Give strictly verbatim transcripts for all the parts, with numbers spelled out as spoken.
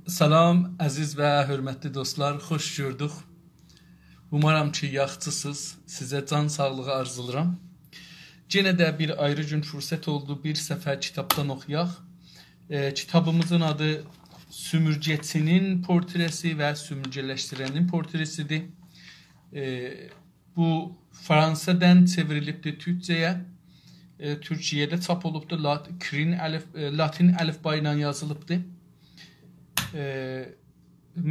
سلام، عزیز و حؤرمتلی دوستلار، خوش گؤردوک. اومارام کی، یاخشیسینیز. سیزه جان ساغلیغی آرزولاییرام. یئنه ده بیر آیری گون فرصت اولدو، بیر صفحه کیتابدان اوخویاق. ائ، کیتابیمیزین آدی سومورگه‌چی‌نین پورتره‌سی و سومورگه‌لشدیرنین پورتره‌سی‌دیر. ائ، بو فرانسه‌دن چئوریلیبدیر تورکجه‌یه. ائ، تورکیه‌ده چاپ اولوبدور. لات-، کرین الف-، ائ، لاتین الفبا ایله یازیلیبدیر. ائ،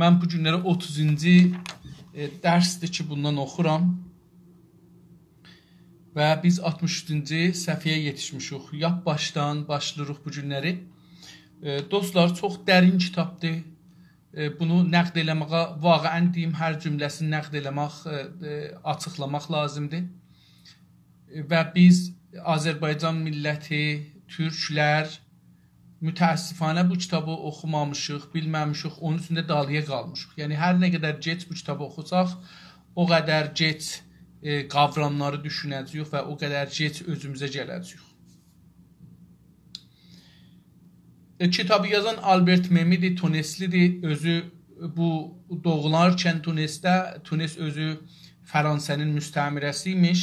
من بو گونلری اوتوزونجو، ائ، درسدیر کی، بوندان اوخورام. و بیز آلتمیش اوچونجو صفحه‌یه یئتیشمیشیک. لاپ باشدان باشلاییریق بو گونلری. ائ، دوستلار، چوخ درین کیتابدیر. ائ، بونو نقد ائله‌مه‌یه، واقعاً دئییم، هر جمله‌سینی نقد ائله‌مک، ائ، ائ، آچیقلاماق لازیمدیر. ائ، و بیز آذربایجان میللتی، تورکلر، متأسفانه بو کیتابی اوخومامیشیق، بیلمه‌میشیک، اونون اوچون ده دالییا قالمیشیق. یعنی، هر نه قدر گئج بو کیتابی اوخوساق، او قدر گئج، ائ، قاوراملاری دوشونه‌جه‌ییک و او قدر گئج اؤزوموزه گله‌جه‌ییک. ائ، کیتابی یازان آلبرت مئمی‌دیر، تونسلی‌دیر. اؤزو بو دوغولارکن تونسده، تونس اؤزو فرانسه‌نین مستعمره‌سی ایمیش.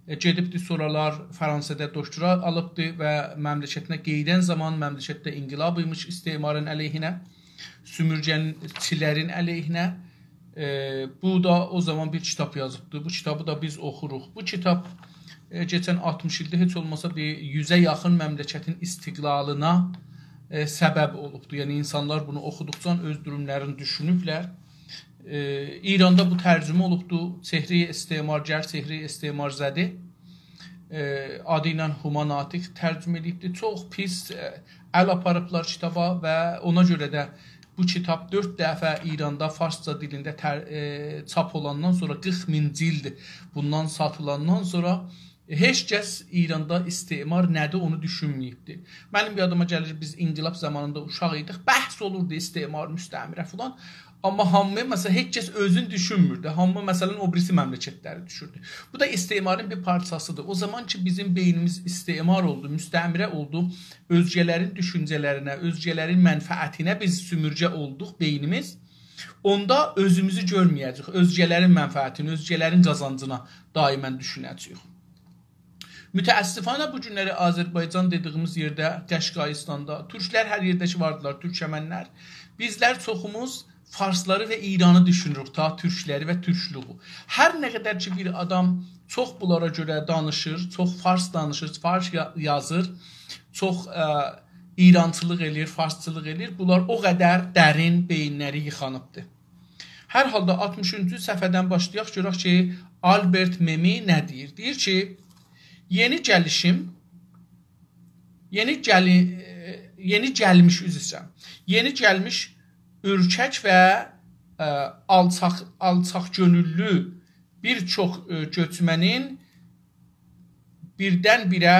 ائ، گئدیبدی، سونرالار فرانسه‌ده دکترا آلیبدی و مملکتینه قئییدن زامان مملکتده انقلاب ایمیش استعمارین علیهینه، سومورگه‌چیلرین علیهینه. ائ، بو دا او زامان بیر کیتاب یازیبدی. بو کیتابی دا بیز اوخوروق. بو کیتاب، ائ، کئچن آلتمیش ایلده هئچ اولماسا بیر یوزه یاخین مملکتین استقلالینا، ائ، سبب اولوبدو. یعنی، اینسانلار بونو اوخودوقجا اؤز دوروملارینی دوشونوبلر. ائ، ایراندا بو ترجمه اولوبدو. چهره‌ی استعمارگر، چهره‌ی استعمارزده. ائ، آدی ایله هما ناطق ترجمه ائدیبدی. چوخ پیس، ائ، ال آپاریبلار کیتابا و اونا گؤره ده بو کیتاب دؤرد دفعه ایراندا فارسجا دیلینده تر-، ائ، چاپ اولاندان سونرا، قیرخ مین جلد بوندان ساتیلاندان سونرا، ائ، هئچ کس ایراندا استعمار نه‌دیر، اونو دوشونمه‌ییبدی. منیم یادیما گلیر، بیز انقلاب زامانیندا اوشاق ایدیک، بحث اولوردو استعمار، مستعمره فلان. آمما هامی، مثلا، هئچ کس اؤزون دوشونموردو. هامی، مثلا، او بیریسی مملکتلری دوشوردو. بو دا استعمارین بیر پارچاسی‌دیر. او زامان کی، بیزیم بئینیمیز استعمار اولدو، مستعمره اولدو، اؤزگه‌لرین دوشونجه‌لرینه، اؤزگه‌لرین منفعتینه بیز سومورگه اولدوق، بئینیمیز، اوندا اؤزوموزو گؤرمه‌یه‌جه‌ییک، اؤزگه‌لرین منفعتینه، اؤزگه‌لرین قازانجینا دائماً دوشونه‌جه‌ییک. متأسفانه بو گونلری آذربایجان دئدیگیمیز یئرده، قشقاییستاندا، تورکلر هر یئرده کی واردیلار، تورکمنلر، بیزلر چوخوموز فارسلاری و ایرانی دوشونوروک، تا تورکلری و تورکلویو. هر نه قدر کی بیر آدام چوخ بونلارا گؤره دانیشیر، چوخ فارس دانیشیر، فارس یا-، یازیر، چوخ، ائ، ایرانچیلیق ائله‌ییر، فارسچیلیق ائله‌ییر، بونلار او قدر درین بئیینلری ییخانیبدیر. هر حالدا آلتمیشینجی صفحه‌دن باشلایاق، گؤرک کی، آلبرت مئمی نه دئییر؟ دئییر کی، یئنی گلیشیم، یئنی گلی-، ائ، یئنی گلمیش، عذر ایسته‌ییرم. یئنی گلمیش اورکک و، ائ، آلچاق، آلچاق گؤنوللو بیر چوخ، ائ، گؤچمنین بیردن-بیره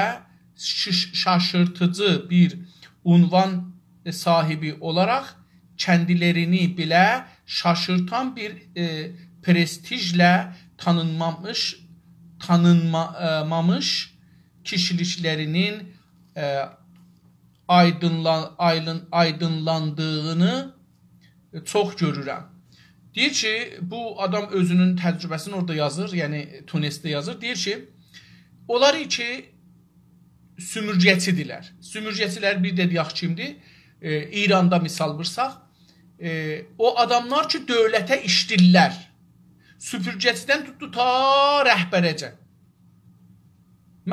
شیش-، شاشیرتیجی بیر عنوان صاحیبی اولاراق کندیلرینی بئله شاشیرتان بیر، ائ، پرستیژله تانینمامیش، تانینما-، ائ، مامیش کیشیلیکلرینین، ائ، آیدینلا-، آیلین-، آیدینلاندیغینی چوخ گؤرورم. دئییر کی، بو آدام اؤزونون تجربه‌سینی اورادا یازیر، یعنی تونسده یازیر. دئییر کی، اونلار کی سومورگه‌چی‌دیرلر. سومورگه‌چی‌لر بیر ده دئیک کیمدیر؟ ائ، ایراندا مثال وورساق، ائ، او آداملار کی دؤولته ایشله‌ییرلر. سوپورگه‌چی‌دن توتدو تا رهبره‌جن.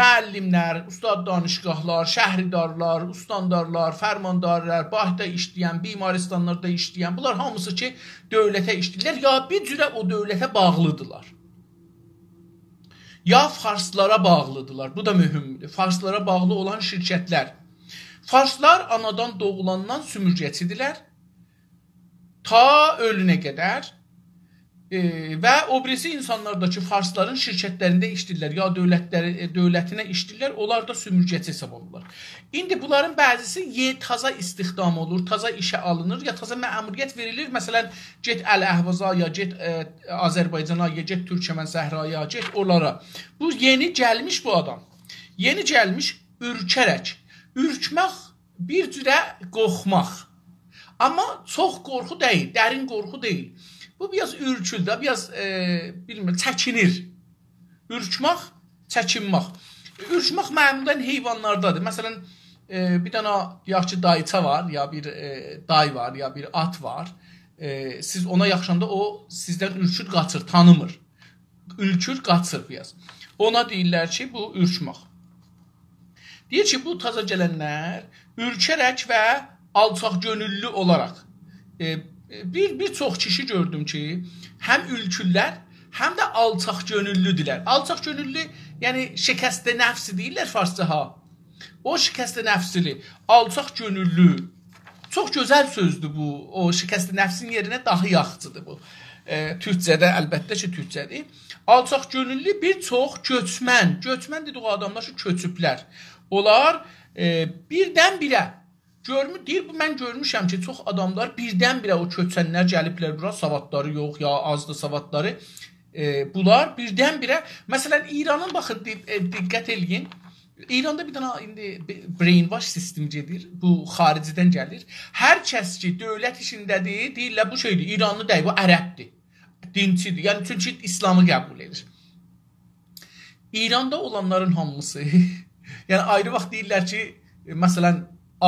معلم‌لر، استاد دانشگاه‌لار، شهردارلار، استاندارلار، فرماندارلار، بانکدا ایشله‌ین، بیمارستانلاردا ایشله‌ین، بونلار هامیسی کی دؤولته ایشله‌ییرلر، یا بیر جوره او دؤولته باغلی‌دیرلار، یا فارسلارا باغلی‌دیرلار. بو دا مهمدور. فارسلارا باغلی اولان شرکت‌لر. فارسلار آنادان دوغولاندان سومورگه‌چی‌دیرلر. تا اؤلونه قدر. ائ، و او بیریسی اینسانلار دا کی فارسلارین شرکت‌لرینده ایشله‌ییرلر، یا دؤولت‌لری، ائ، دؤولتینه ایشله‌ییرلر، اونلار دا سومورگه‌چی حساب اولورلار. ایندی بونلارین بعضیسی یئ-، تازا استخدام اولور، تازا ایشه آلینیر، یا تازا مأموریت وئریلیر. مثلا، گئت الاحوازا، یا گئت، ائ، آذربایجانا، یا گئت تورکمن صحرایا، گئت اونلارا. بو یئنی گلمیش بو آدام. یئنی گلمیش اورکه‌رک. اورکمک بیر جوره قورخماق. آمما چوخ قورخو دئییل، درین قورخو دئییل. بو بیر آز اورکولدو، بیر آز، ائ، بیلمیرم، چکینیر. اورکمک، چکینمک. اورکمک معمولاً حیوانلاردادیر. مثلاً، ائ، بیر دنه، دئیک کی، دایچا وار، یا بیر، ائ، دای وار، یا بیر آت وار. ائ، سیز اونا یاخشاندا او سیزدن اورکور، قاچیر، تانیمیر. اورکور، قاچیر بیر آز. اونا دئییرلر کی، بو اورکمک. دئییر کی، بو تازا گلنلر اورکه‌رک و آلچاق گؤنوللو اولاراق. ائ، بیر، بیر چوخ کیشی گؤردوم کی، هم اورکورلر، هم ده آلچاق گؤنوللودولر. آلچاق گؤنوللو، یعنی شکست نفسی دئییرلر فارسجا ها. او شکست نفسلی، آلچاق گؤنوللو. چوخ گؤزل سؤزدور بو. او شکست نفسین یئرینه داها یاخشیدیر بو. ائ، تورکجه‌ده، البته کی، تورکجه‌دیر. آلچاق گؤنوللو بیر چوخ گؤچمن. گؤچمن دئدیک او آداملار کی، کؤچوبلر. اونلار، ائ، بیردن-بیره گؤرمو-، دئییر، بو، من گؤرموشم کی، چوخ آداملار بیردن-بیره او کؤچنلر گلیبلر بورا، سوادلاری یوخ، یا آزدیر سوادلاری. ائ، بونلار بیردن-بیره، مثلاً، ایرانین، باخین، دی-، ائ، دقت ائله‌یین. ایراندا بیر دنه ایندی بی-، brainwash سیستم گئدیر. بو خاریجدن گلیر. هر کس کی، دؤولت ایشینده‌دیر، دئییرلر، بو شئیدیر، ایرانلی دئییل، بو عربدیر. دینچیدیر. یعنی، چونکی ایسلامی قبول ائدیر. ایراندا اولانلارین هامیسی، یعنی آیری واخت دئییرلر کی، مثلاً،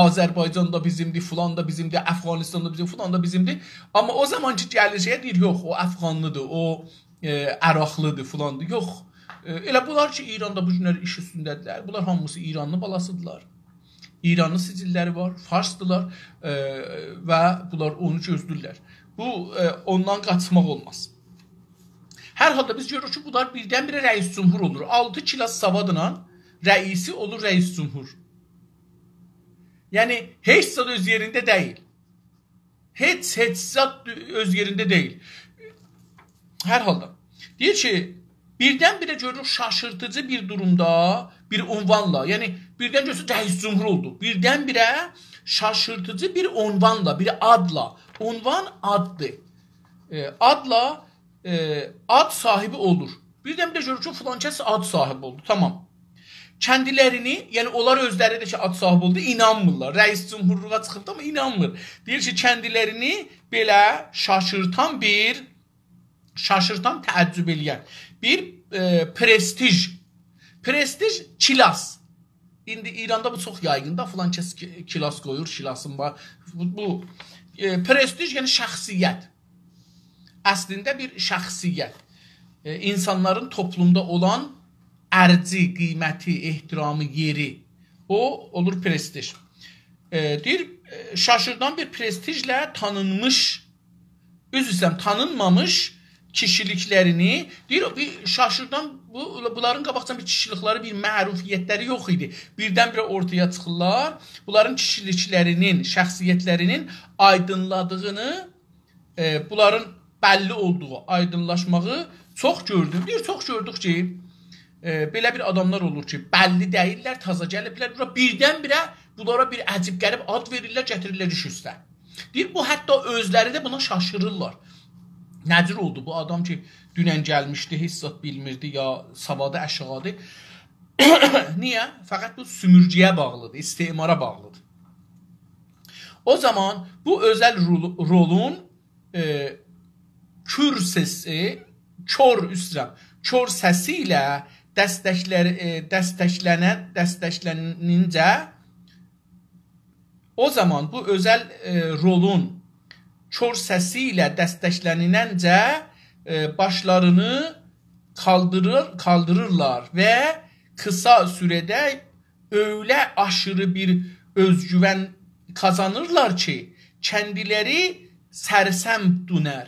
آذربایجان دا بیزیمدیر، فلان دا بیزیمدیر، افغانستان دا بیزیم، فلان دا بیزیمدیر. آمما او زامان کی، گلیر شئیه، دئییر، یوخ، او افغانلیدیر، او، ائ، عراقلیدیر، فلاندیر. یوخ. ائ، ائله بونلار کی، ایراندا بو گونلر ایش اوستونده‌دیرلر. بونلار هامیسی ایرانلی بالاسیدیرلار. ایرانلی سجللری وار، فارسدیلار، ائ، و بونلار اونو گؤزله‌ییرلر. بو، ائ، اوندان قاچماق اولماز. هر حالدا بیز گؤروروک کی، بونلار بیردن-بیره رئیس جمهور اولور. آلتی کلاس سوادلا رئیسی اولور رئیس جمهور. یعنی، هئچ زاد اؤز یئرینده دئییل. هئچ، هئچ زاد اؤز یئرینده دئییل. هر حالدا. دئییر کی، بیردن-بیره گؤروروک شاشیرتیجی بیر دورومدا، بیر عنوانلا، یعنی بیردن گؤرورسن رئیس جمهور اولدو. بیردن-بیره شاشیرتیجی بیر عنوانلا، بیر آدلا. عنوان آددیر. ائ، آدلا، ائ، آد صاحیبی اولور. بیردن-بیره گؤرور کی، فلان کس آد صاحیبی اولدو. تامام. کندیلرینی، یعنی اونلار اؤزلری ده کی، آد صاحیبی اولدو، اینانمیرلار. رئیس جمهورلوغا چیخیبدی، آمما اینانمیر. دئییر کی، کندیلرینی بئله شاشیرتان بیر، شاشیرتان، تعجب ائله‌ین بیر، ائ، پرستیژ. پرستیژ، کلاس. ایندی ایراندا بو چوخ یایغین دا، فلان کس کی-، کلاس قویور، کلاسین وار. بو، بو، ائ، پرستیژ، یعنی شخصیت. اصلینده بیر شخصیت. ائ، اینسانلارین توپلومدا اولان ارجی، قیمتی، احترامی، یئری. او اولور پرستیژ. ائ، دئییر، ائ، شاشیرتان بیر پرستیژله تانینمیش، عذر ایسته‌ییرم، تانینمامیش کیشیلیکلرینی، دئییر، بیر شاشیرتان، بو، بونلارین قاباقجادان بیر کیشیلیکلری، بیر معروفیتلری یوخ ایدی. بیردن-بیره اورتایا چیخیرلار. بونلارین کیشیلیکلرینین، شخصیتلرینین آیدینلادیغینی، ائ، بونلارین بللی اولدوغو، آیدینلاشماغی چوخ گؤردوم. دئییر، چوخ گؤردوک کی، ائ، بئله بیر آداملار اولور کی، بللی دئییللر، تازا گلیبلر بورا، بیردن-بیره بونلارا بیر عجیب غریب آد وئریرلر، گتیریرلر ایش اوسته. دئییر، بو حتی اؤزلری ده بونا شاشیریرلار. نه جور اولدو بو آدام کی، دونن گلمیشدی، هئچ زاد بیلمیردی، یا سوادی آشاغیدیر. نییه؟ فقط بو سؤمورگه‌یه باغلیدیر، استعمارا باغلیدیر. او زامان بو اؤزل رول-، رولون، ائ، کور سسی، کور، عذر ایسته‌ییرم، کور سسی ایله دستکلر-، ائ، دستکلنه-، دستکلنینجه، او زامان بو اؤزل، ائ، رولون کور سسی ایله دستکلنیننجه، ائ، باشلارینی قالدیریر، قالدیریرلار و قیسا سوره‌ده اؤیله آشیری بیر اؤزگوون قازانیرلار کی، کندیلری سرسم دؤنر.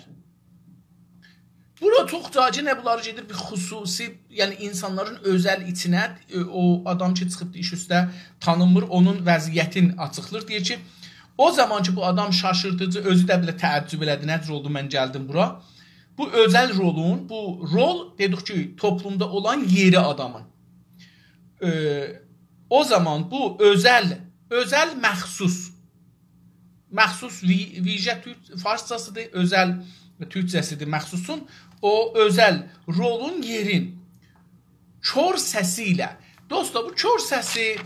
بورا چوخ جاجی نه، بونلاری گئدیر بیر خصوصی، یعنی اینسانلارین اؤزل ایچینه، ائ، او آدام کی، چیخیبدی ایش اوسته، تانینمیر، اونون وضعیتین آچیقلیر. دئییر کی، او زامان کی، بو آدام شاشیرتیجی، اؤزو ده بئله تعجب ائله‌دی، نه جور اولدو، من گلدیم بورا. بو اؤزل رولون، بو رول، دئدیک کی، توپلومدا اولان یئری آدامین. ائ، او زامان بو اؤزل، اؤزل مخصوص، مخصوص وی-، ویژه تورک-، فارسجاسیدیر، اؤزل تورکجه‌سیدیر مخصوصون. او اؤزل رولون، یئرین کور سسی ایله. دوستلار، بو کور سسی، ائ،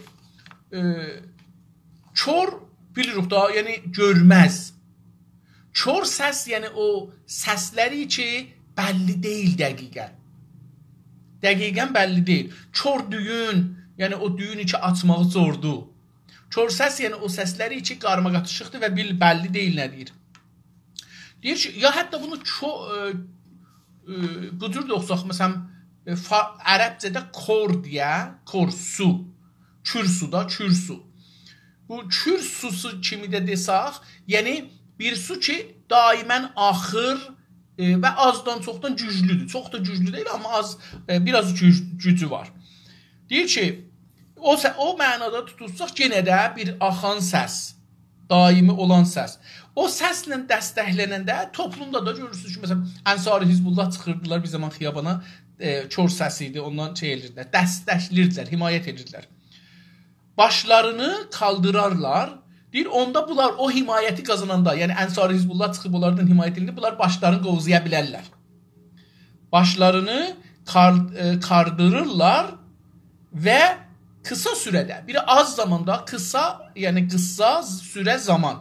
کور بیلیریک دا، یعنی گؤرمز. کور سس، یعنی او سسلری کی، بللی دئییل دقیقا. دقیقا بللی دئییل. کور دویون، یعنی او دویون کی، آچماغی زوردو. کور سس، یعنی او سسلری کی، قارماقاتیشیقدیر و بیل-، بللی دئییل نه دئییر. دئییر کی، یا حتی بونو کو-، ائ، ائ، بو جور ده اوخوساق، مثلا، ائ، فا-، عربجه‌ده کور دئیه، کور سو، کور سو دا، کور سو. بو کور سوسو کیمی ده دئساق، یعنی بیر سو کی، دائما آخیر، ائ، و آزدان چوخدان گوجلودور. چوخ دا گوجلو دئییل، آمما آز، ائ، بیر آز گوج-، گوجو وار. دئییر کی، او سه-، او معنادا توتولساق، یئنه ده بیر آخان سس، دائمی اولان سس. او سسله دستکلننده توپلومدا دا گؤرورسونوز کی، مثلا، انصار حزب‌الله چیخیردیلار بیر زامان خیابانا، ائ، کور سسی ایدی، اوندان شئی ائدیردیلر، دستکله‌ییردیلر، حمایت ائدیردیلر. باشلارینی کالدیرارلار. دئییر، اوندا بونلار او حمایتی قازاناندا، یعنی انصار حزب‌الله چیخیب اونلاردان حمایت ائدیندی، بونلار باشلارینی قووزویا بیلرلر. باشلارینی کار-، ائ، کاردیریرلار و قیسا سوره‌ده، بیر آز زاماندا، قیسا، یعنی قیسا سوره زامان،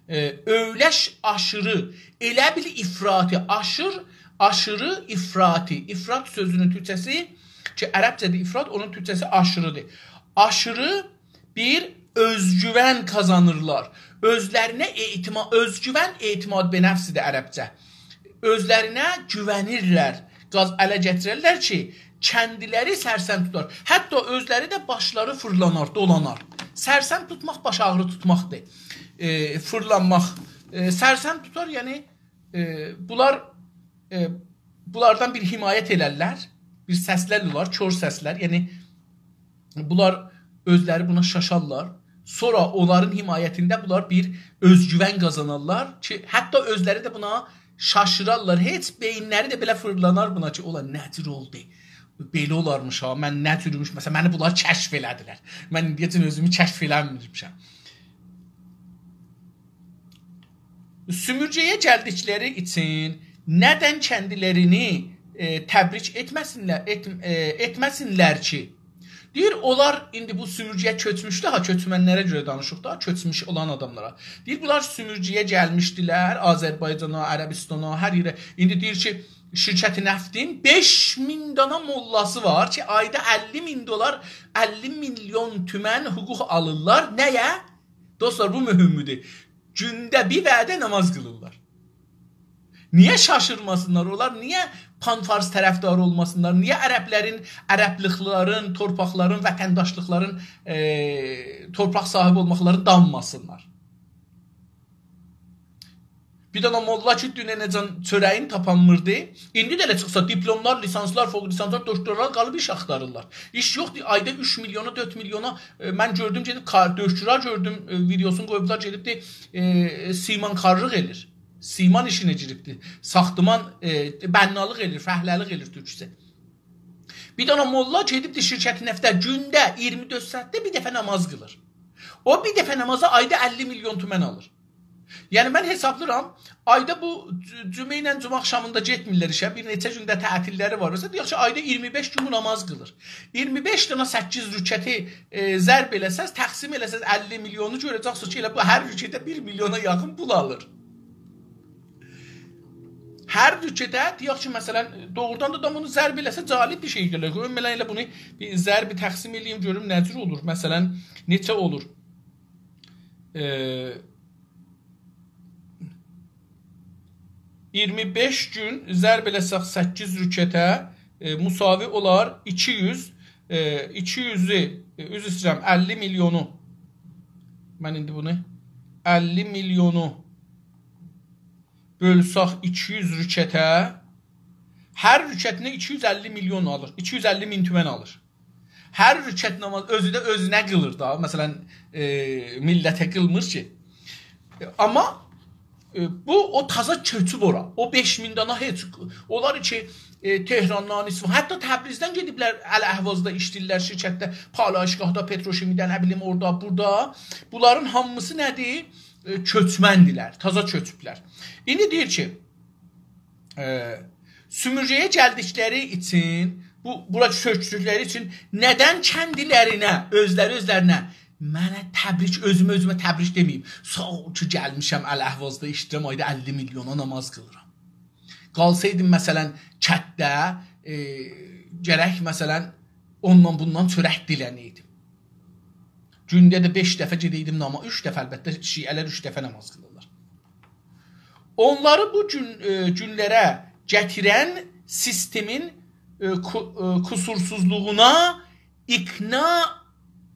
ائ، اؤیله آشیری، ائله بیل افراطی، آشیر، آشیری افراطی. افراط سؤزونون تورکجه‌سی کی، عربجه‌دیر افراط، اونون تورکجه‌سی آشیریدیر. آشیری بیر اؤزگوون قازانیرلار. اؤزلرینه اعتما-، اؤزگوون اعتماد به نفسدیر عربجه. اؤزلرینه گوونیرلر، قاز-، اله گتیررلر کی، کندیلری سرسم توتار. حتی اؤزلری ده باشلاری فیرلانار، دولانار. سرسم توتماق باش آغری توتماقدیر. ائ، فیرلانماق. ائ، سرسم توتار، یعنی، ائ، بونلار، ائ، بونلاردان بیر حمایت ائلرلر، بیر سسلر اولار، کور سسلر. یعنی، بونلار اؤزلری بونا شاشارلار. سونرا اونلارین حمایتینده بونلار بیر اؤزگوون قازانارلار کی، حتی اؤزلری ده بونا شاشیرارلار. هئچ بئیینلری ده بئله فیرلانار بونا کی، «اولا، نه جور اولدو؟ بئله اولارمیش ها، من نه جورموش، مثلا، منی بونلار کشف ائله‌دیلر. من ایندیه‌جن اؤزومو کشف ائله‌میرمیشم.» سومورگه‌یه گلدیکلری اوچون ندن کندیلرینی، ائ، تبریک ائتمه‌سینلر، ائت-، ائ، ائتمه‌سینلر کی، دئییر، اونلار ایندی بو سومورگه‌یه کؤچموشدو، ها، کؤچمنلره گؤره دانیشیریق دا، کؤچموش اولان آداملارا. دئییر، بونلار سومورگه‌یه گلمیشدیلر، آذربایجانا، عربستانا، هر یئره. ایندی دئییر کی، شرکت نفتین بئش مین دانا موللاسی وار کی، آیدا اللی مین دلار، اللی میلیون تومن حقوق آلیرلار. نه‌یه؟ دوستلار، بو مهمدور. گونده بیر وعده نماز قیلیرلار. نییه شاشیرماسینلار؟ اونلار نییه پان‌فارس طرفداری اولماسینلار؟ نییه عربلرین، عربلیکلرین، تورپاقلارین، وطنداشلیقلارین، ائ، تورپاق صاحیبی اولماقلارین دانماسینلار؟ بیر دنه موللا کی، دوننه‌جن چؤره‌یینی تاپانمیردی. ایندی ده ائله چیخسا، دیپلملار، لیسانسلار، فوق لیسانسلار، دوکتورالار قالیب ایش آختاریرلار. ایش یوخدور، آیدا اوچ میلیونا، دؤرد میلیونا، ائ، من گؤردوم، گئدیب کار-، دوکتورا گؤردوم، ائ، ویدئوسونو قویوبلار، گئدیبدی، ائ، سیمانکارلیق ائله‌ییر. سیمان ایشینه گیریبدی. ساختمان، ائ، بنالیق ائله‌ییر، فهله‌لیک ائله‌ییر تورکجه. بیر دنه موللا گئدیبدی شرکت نفته، گونده اییرمی دؤرد ساعاتدا بیر دفعه نماز قیلیر. او بیر دفعه نمازا آیدا اللی میلیون تومن آلیر. یعنی، من حسابلاییرام، آیدا بو ج-، جمعه ایله جمعه آخشامیندا گئتمیرلر ایشه، بیر نئچه گون ده تعطیللری وار. مثلا، دئیک کی، آیدا اییرمی بئش گون بو نماز قیلیر. اییرمی بئش دنه سککیز رکعتی، ائ، ضرب ائله‌سز، تقسیم ائله‌سز اللی میلیونو، گؤره‌جکسینیز کی، ائله بو هر رکعته بیر میلیونا یاخین پول آلیر. هر رکعته، دئیک کی، مثلا، دوغرودان دا آدام بونو ضرب ائله‌سه، جالب بیر شئیدیر. قویون، من ائله بونو بیر ضرب تقسیم ائله‌ییم، گؤروم نه جور اولور. مثلا، نئچه اولور؟ ائ، اییرمی بئش گون ضرب ائله‌سک سککیز رکعته، ائ، مساوی اولار ایکی یوز، ائ، ایکی یوزو، ائ، عذر ایسته‌ییرم، اللی میلیونو. من ایندی بونو اللی میلیونو بؤلسک ایکی یوز رکعته، هر رکعتینه ایکی یوز اللی میلیون آلیر، ایکی یوز اللی مین تومن آلیر. هر رکعت نماز اؤزو ده اؤزونه قیلیر دا. مثلا، ائ، میللته قیلمیر کی. آمما، ائ، بو، او تازا کؤچوب اورا. او بئش مین دانا هئچ. اونلار کی، ائ، تهراندان، اصفهان، حتی تبریزدن گئدیبلر، الاحوازدا ایشله‌ییرلر، شرکتده، پالایشگاهدا، پتروشیمیده، نه بیلیم، اورادا، بورادا. بونلارین هامیسی نه‌دیر؟ ائ، کؤچمندیلر، تازا کؤچوبلر. ایندی دئییر کی، ائ، سومورگه‌یه گلدیکلری اوچون، بو، بورا چؤکدوکلری اوچون ندن کندیلرینه، اؤزلری اؤزلرینه منه تبریک، اؤزومه اؤزومه تبریک دئمه‌ییم. ساغ اول کی، گلمیشم الاحوازدا ایشله‌ییرم، آیدا اللی میلیونا ناماز قیلیرام. قالسایدیم، مثلا، کتده، ائ، گرک، مثلا، اوندان بوندان چؤرک دیلنه‌یدیم. گونده ده بئش دفعه گئده‌یدیم ناماز، اوچ دفعه، البته، شیعه‌لر اوچ دفعه ناماز قیلیرلار. اونلاری بو گون، ائ، گونلره گتیرن سیستمین، ائ، کو-، ائ، قصورسوزلوغونا اقناع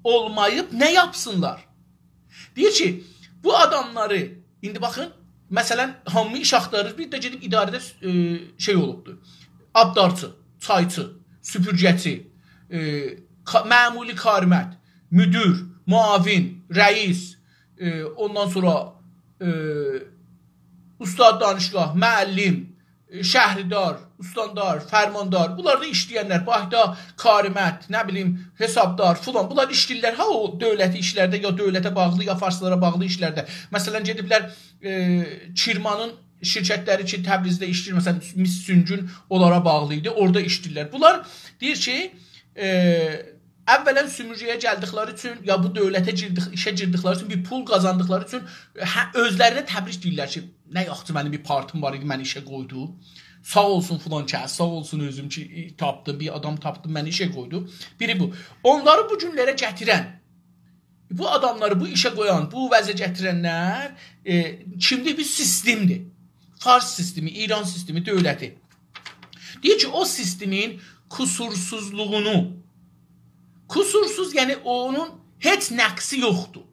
اولماییب نه یاپسینلار؟ دئییر کی، بو آداملاری، ایندی باخین، مثلا، هامی ایش آختاریر، بیر ده گئدیب اداره‌ده، ائ، شئی اولوبدور. آبدارچی، چایچی، سوپورگه‌چی، ائ، کا-، معمولی کارمند، مدیر، معاون، رئیس، ائ، اوندان سونرا، ائ، استاد دانشگاه، معلم، ائ، شهردار، استاندار، فرماندار، بونلار دا ایشله‌ینلر، بانکدا کارمند، نه بیلیم، حسابدار فلان، بونلار ایشله‌ییرلر، ها، او دؤولتی ایشلرده، یا دؤولته باغلی، یا فارسلارا باغلی ایشلرده. مثلا، گئدیبلر، ائ، کرمانین شرکتلری کی، تبریزده ایشله‌ییر، مثلا، مس سونگون اونلارا باغلی ایدی، اورادا ایشله‌ییرلر. بونلار دئییر کی، ائ، اولا سومورگه‌یه گلدیکلری اوچون، یا بو دؤولته گیردیک-، ایشه گیردیکلری اوچون، بیر پول قازاندیقلاری اوچون، هه، اؤزلرینه تبریک دئییرلر کی، نه یاخشی منیم بیر پارتیم وار ایدی، منی ایشه قویدو. ساغ اولسون فلان کس، ساغ اولسون اؤزوم کی، تاپدیم، بیر آدام تاپدیم، منی ایشه قویدو. بیری بو. اونلاری بو گونلره گتیرن، بو آداملاری بو ایشه قویان، بو وضعه گتیرنلر، ائ، کیمدیر؟ بیر سیستمدیر. فارس سیستمی، ایران سیستمی، دؤولتی. دئییر کی، او سیستمین قصورسوزلوغونو، قصورسوز، یعنی اونون هئچ نقصی یوخدور.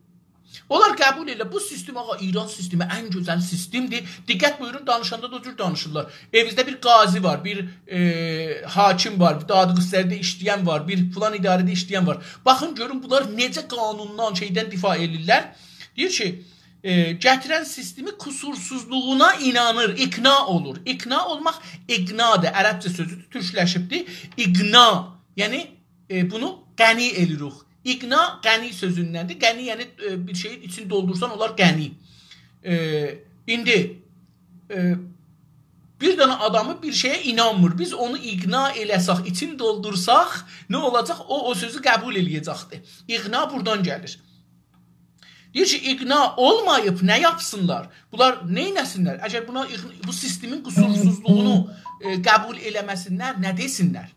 اونلار قبول ائدیرلر. بو سیستم، آغا، ایران سیستمی ان گؤزل سیستمدیر. دقت بویورون، دانیشاندا دا او جور دانیشیرلار. ائوینیزده بیر قاضی وار، بیر، ائ، حاکم وار، بیر دادگستری‌ده ایشله‌ین وار، بیر فلان اداره‌ده ایشله‌ین وار. باخین، گؤرون، بونلار نئجه قانوندان، شئیدن دفاع ائدیرلر. دئییر کی، ائ، گتیرن سیستمی قصورسوزلوغونا اینانیر، اقناع اولور. اقناع اولماق اغنادیر، عربجه سؤزودور، تورکلشیبدیر. اغنا، یعنی، ائ، بونو غنی ائله‌ییریک. اغنا غنی سؤزوندندیر. غنی، یعنی، ائ، بیر شئیین ایچینی دولدورسان، اولار غنی. ائ، ایندی، ائ، بیر دنه آدامی بیر شئیه اینانمیر. بیز اونو اقناع ائله‌سک، ایچینی دولدورساق، نه اولاجاق؟ او، او سؤزو قبول ائله‌یه‌جکدیر. اقناع بورادان گلیر. دئییر کی، اقناع اولماییب نه یاپسینلار؟ بونلار نئینه‌سینلر؟ اگر بونا اقن-، بو سیستمین قصورسوزلوغونو، ائ، قبول ائله‌مه‌سینلر، نه دئسینلر؟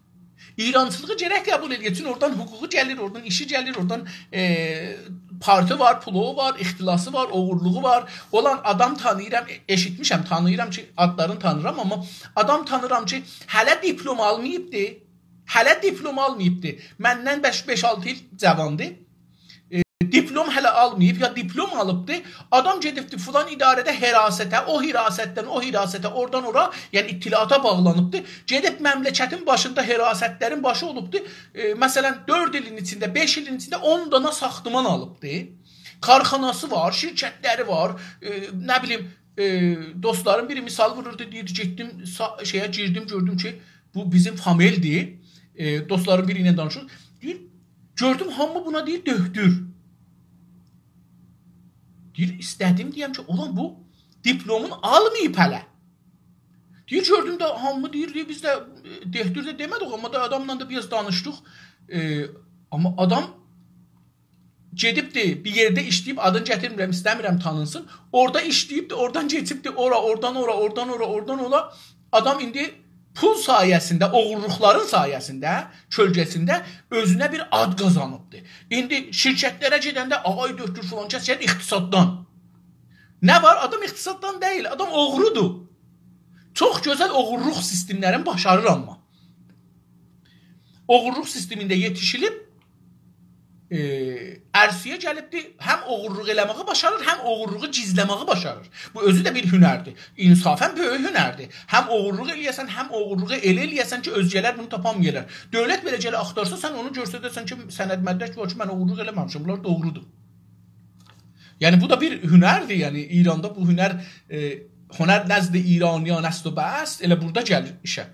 ایرانچیلیغی گرک قبول ائله‌یه. چون اورادان حقوقو گلیر، اورادان ایشی گلیر، اورادان، ائ، پارتی وار، پولو وار، اختلاسی وار، اوغورلوغو وار. اولان آدام تانیییرام، ائ، ائشیتمیشم، تانیییرام کی، آدلارینی تانیییرام، آمما آدام تانیییرام کی، هله دیپلم آلماییبدی. هله دیپلم آلماییبدی. مندن بئش، بئش-آلتی ایل جاواندی. ائ، دیپلم هله آلماییب، یا دیپلم آلیبدی. آدام گئدیبدی فلان اداره‌ده حراسته، او حراستدن او حراسته، اورادان اورا، یعنی اطلاعاتا باغلانیبدی. گئدیب مملکتین باشیندا، حراستلرین باشی اولوبدو. ائ، مثلا، دؤرد ایلین ایچینده، بئش ایلین ایچینده اون دانا ساختمان آلیبدی. کارخاناسی وار، شرکتلری وار، ائ، نه بیلیم، ائ، دوستلارین بیری مثال ووروردو، دئییردی، گئتدیم، سا-، شئیه گیردیم، گؤردوم کی، بو بیزیم فامیلدیر. ائ، دوستلارین بیری ایله دانیشیر. دئییر، گؤردوم، هامی بونا دئییر، دؤهدور. دئییر، ایسته‌دیم دئیم کی، اولان بو دیپلمون آلماییب هله. دئییر، گؤردوم ده هامی دئییر، دئییر، بیز ده، ائ، دؤهدور ده دئمه‌دیک، آمما دا آداملا دا بیر آز دانیشدیق. ائ، آمما آدام گئدیبدی، بیر یئرده ایشله‌ییب، آدینی گتیرمیرم، ایسته‌میرم تانینسین. اورادا ایشله‌ییبدی، اورادان کئچیبدی، اورا، اورادان اورا، اورادان اورا، اورادان اورا. آدام ایندی پول سایه‌سینده، اوغورلوقلارین سایه‌سینده، کؤلگه‌سینده اؤزونه بیر آد قازانیبدی. ایندی شرکتلره گئدنده، «آقای دؤهدور فلان کس گلیر اقتصاددان.» نه وار؟ آدام اقتصاددان دئییل، آدام اوغرودور. چوخ گؤزل اوغورلوق سیستملرین باشاریر آمما. اوغورلوق سیستمینده یئتیشیلیب، ائ، عرصه‌یه گلیبدی، هم اوغورلوق ائله‌مه‌یی باشاریر، هم اوغورلوغو گیزله‌مه‌یی باشاریر. بو اؤزو ده بیر هنردیر. انصافا بؤیوک هنردیر. هم اوغورلوق ائله‌یه‌سن، هم اوغورلوغو ائله ائله‌یه‌سن کی، اؤزگه‌لر بونو تاپانمایالار. دؤولت بئله گله آختارسا، سن اونو گؤستره‌سن کی، سند مدرک وار کی، من اوغورلوق ائله‌مه‌میشم، بونلار دوغرودور. یعنی، بو دا بیر هنردیر. یعنی، ایراندا بو هنر، ائ، «هنر نزد ایرانیان است و بس»، ائله بورادا گلیر ایشه.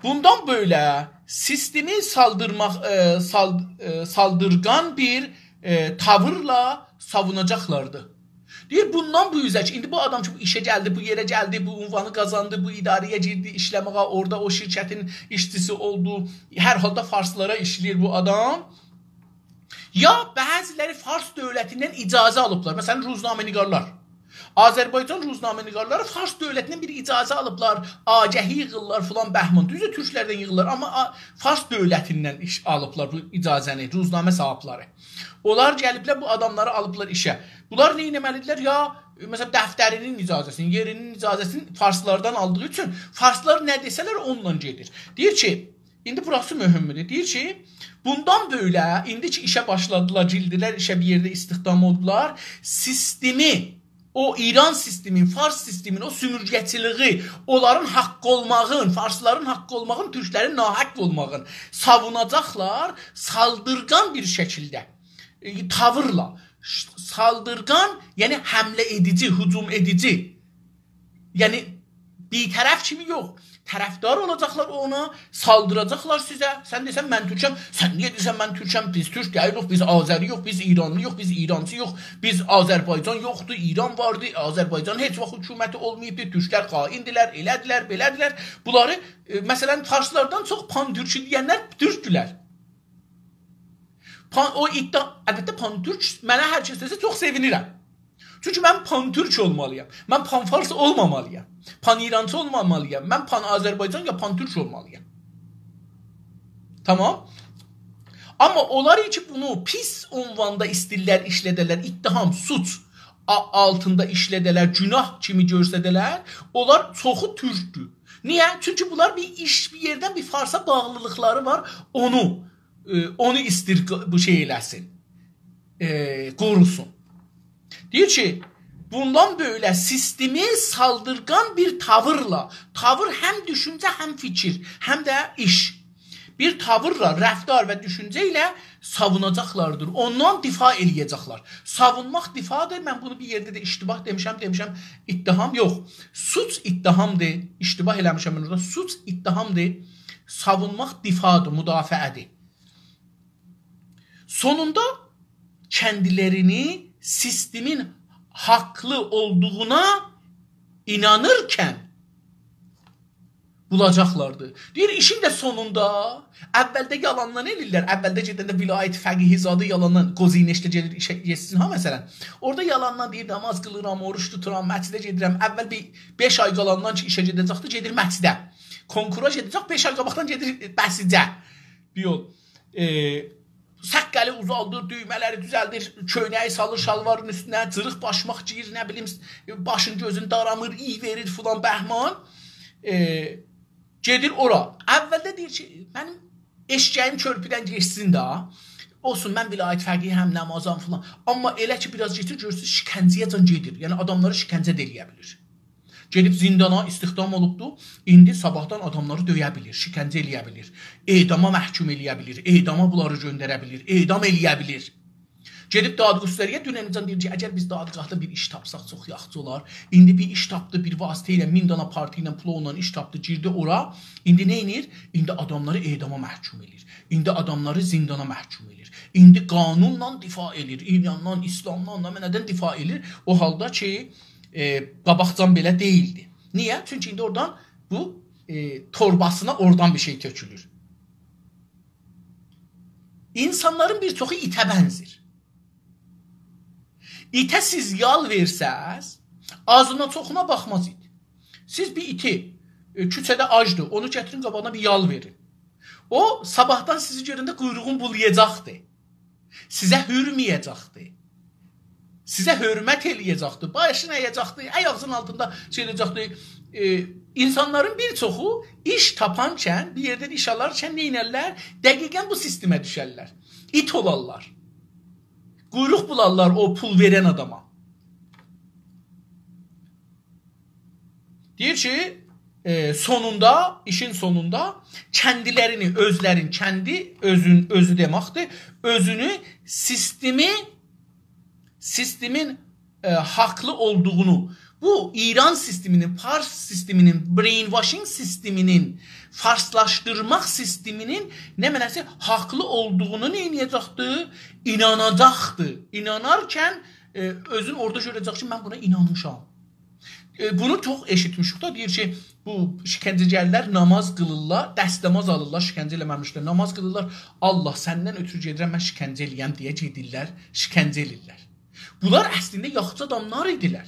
بوندان بئله سیستمی سالدیرماق، ائ، سال-، ائ، سالدیرغان بیر، ائ، تاویرلا ساووناجاقلاردی. دئییر، بوندان بو اوزه کی، ایندی بو آدام کی، بو ایشه گلدی، بو یئره گلدی، بو عنوانی قازاندی، بو اداره‌یه گیردی ایشله‌مه‌یه، اورادا او شرکتین ایشچیسی اولدو. هر حالدا فارسلارا ایشله‌ییر بو آدام. یا بعضی‌لری فارس دؤولتیندن اجازه آلیبلار. مثلا، روزنامه‌نگارلار. آذربایجان روزنامه‌نگارلاری فارس دؤولتیندن بیر اجازه آلیبلار، آگهی ییغیرلار فلان بهمان. دوزدور، تورکلردن ییغیرلار، آمما آ-، فارس دؤولتیندن ایش آلیبلار بو اجازه‌نی، روزنامه صاحیبلری. اونلار گلیبلر، بو آداملاری آلیبلار ایشه. بونلار نه ائتمه‌لیدیرلر؟ یا، مثلا، دفترینین اجازه‌سینی، یئرینین اجازه‌سینی فارسلاردان آلدیغی اوچون فارسلار نه دئسه‌لر، اونونلا گئدیر. دئییر کی، ایندی بوراسی مهمدور. دئییر کی، بوندان بئله، ایندی کی ایشه باشلادیلار، گیردیلر ایشه، بیر یئرده استخدام اولدولار، سیستمی، او ایران سیستمین، فارس سیستمین، او سومورگه‌چیلیگی، اونلارین حاققی اولماغین، فارسلارین حاققی اولماغین، تورکلرین ناحق اولماغین ساووناجاقلار سالدیرغان بیر شکیلده، ائ، تاویرلا. ش-، سالدیرغان، یعنی حمله ائدیجی، هجوم ائدیجی. یعنی، بی‌طرف کیمی یوخ. طرفدار اولاجاقلار اونا، سالدیراجاقلار سیزه. سن دئسن، «من تورکم»، سن نییه دئییرسن، «من تورکم»؟ بیز تورک دئییلیک، بیز آذری‌یوخ، بیز ایرانلی‌یوخ، بیز ایرانچی‌یوخ، بیز آذربایجان یوخدور، ایران واردی، آذربایجان هئچ واخت حکومتی اولماییبدی، تورکلر خائندیلر، ائله‌دیلر، بئله‌دیلر. بونلاری، ائ، مثلا، فارسلاردان چوخ پان‌تورکی دئینلر تورکدولر. پان، او ادعا، البته، پان‌تورک منه هر کس دئسه چوخ سئوینیرم. چونکی من پان‌تورک اولمالی‌یام. من پان‌فارس اولمامالی‌یام. پان‌ایرانچی اولمامالی‌یام. من پان‌آذربایجان یا پان‌تورک اولمالی‌یام. تامام؟ آمما اونلار کی بونو پیس عنواندا ایسته‌ییرلر ایشلده‌لر، اتهام، سوچ آ-، آلتیندا ایشلده‌لر، گوناه کیمی گؤرسده‌لر، اونلار چوخو تورکدور. نییه؟ چونکی بونلار بیر ایش، بیر یئردن بیر فارسا باغلیلیقلاری وار، اونو، ائ، اونو ایسته‌ییر ق-، بو شئی ائله‌سین، ائ، قوروسون. دئییر کی، بوندان بئله سیستمی سالدیرغان بیر تاویرلا، تاویر هم دوشونجه، هم فیکیر، هم ده ایش. بیر تاویرلا، رفتار و دوشونجه ایله ساووناجاقلاردیر. اوندان دفاع ائله‌یه‌جکلر. ساوونماق دفاعدیر. من بونو بیر یئرده ده اشتباه دئمیشم، دئمیشم اتهام یوخ. سوچ اتهامدیر. اشتباه ائله‌میشم من اورادا. سوچ اتهامدیر. ساوونماق دفاعدیر، مدافعه‌دیر. سونوندا کندیلرینی سیستمین حاقلی اولدوغونا اینانیرکن بولاجاقلاردی. دئییر، ایشین ده سونوندا، اولده یالاندان ائله‌ییرلر، اولده گئدنده ولایت فقیهی زادی یالاندان، گزینشده گئدیر ایشه گئتسین ها، مثلا. اورادا یالاندان دئییر، نماز قیلیرام، اوروج توتورام، مسجده گئدیرم. اول بیر بئش آی قالاندان کی ایشه گئده‌جکدی، گئدیر مسجده. کنکورا گئده‌جک، بئش آی قاباقدان گئدیر بسیجه. بیر یول. ائ، ساققالی اوزالدیر، دویمه‌لری دوزلدیر، کؤینه‌یی سالیر شالوارین اوستونه، جیریق باشماق گئییر، نه بیلیم، باشین گؤزون دارامیر، ایی وئریر فلان بهمان. ائ، گئدیر اورا. اولده دئییر کی، منیم ائششه‌ییم کؤرپودن گئچسین ده، اولسون، من ولایت فقیه‌یم، نمازام فلان. آمما ائله کی بیر آز گئچیر، گؤرورسونوز، شکنجه‌یه‌جن گئدیر. یعنی آداملاری شکنجه ده ائله‌یه بیلیر. گئدیب زیندانا استخدام اولوبدو. ایندی صاباحدان آداملاری دؤیه بیلیر، شکنجه ائله‌یه بیلیر. اعداما محکوم ائله‌یه بیلیر، اعداما بونلاری گؤندره بیلیر، اعدام ائله‌یه بیلیر. گئدیب دادگستری‌یه دوننجن دئییر کی، اگر بیز دادگاهدا بیر ایش تاپساق چوخ یاخشی اولار. ایندی بیر ایش تاپدی، بیر واسطه ایله، مین دانا پارتی ایله، پولونلا ایش تاپدی، گیردی اورا. ایندی نه ائدیر؟ ایندی آداملاری اعداما محکوم ائله‌ییر. ایندی آداملاری زیندانا محکوم ائله‌ییر. ایندی قانونلا دفاع ائله‌ییر، ایراندان، ایسلامدان، نمنه‌دن دفاع ائله‌ییر. او حالدا کی، ائ، قاباقجان بئله دئییلدی. نییه؟ چونکی ایندی اورادان بو، ائ، تورباسینا اورادان بیر شئی تؤکولور. اینسانلارین بیر چوخو ایته بنزیر. ایته سیز یال وئرسز، آزینا چوخونا باخماز ایت. سیز بیر ایتی، ائ، کوچه‌ده آجدیر، اونو گتیرین قاباغینا بیر یال وئرین. او، صاباحدان سیزی گؤرنده قویروغون بولایاجاقدیر. سیزه هورمه‌یه‌جکدیر. سیزه حؤرمت ائله‌یه‌جکدیر. باشین اَیه‌جکدیر، آیاغینین آلتیندا شئی ائله‌یه‌جکدیر. ائ، اینسانلارین بیر چوخو ایش تاپانکن، بیر یئردن ایش آلارکن نه ائدرلر؟ دقیقا بو سیستمه دوشرلر. ایت اولارلار. قویروق بولارلار او پول وئرن آداما. دئییر کی، ائ، سونوندا، ایشین سونوندا کندیلرینی، اؤزلرین، کندی، اؤزون، اؤزو دئمکدیر، اؤزونو سیستمی، سیستمین، ائ، حاقلی اولدوغونو، بو ایران سیستمینین، فارس سیستمینین، brainwashing سیستمینین، فارسلاشدیرماق سیستمینین نمنه‌سی حاقلی اولدوغونو نه ائده‌جکدیر؟ ایناناجاقدیر. اینانارکن، ائ، اؤزون اورادا گؤره‌جک کی، من بونا اینانمیشام. ائ، بونو چوخ ائشیتمیشیک دا، دئییر کی، بو شکنجه‌گرلر ناماز قیلیرلار، دستماز آلیرلار، شکنجه ائله‌مه‌میشلر، ناماز قیلیرلار. «الله، سندن اؤترو گئدیرم، من شکنجه ائله‌یم» دئیه گئدیرلر، شکنجه ائله‌ییرلر. بونلار اصلینده یاخشی آداملار ایدیلر.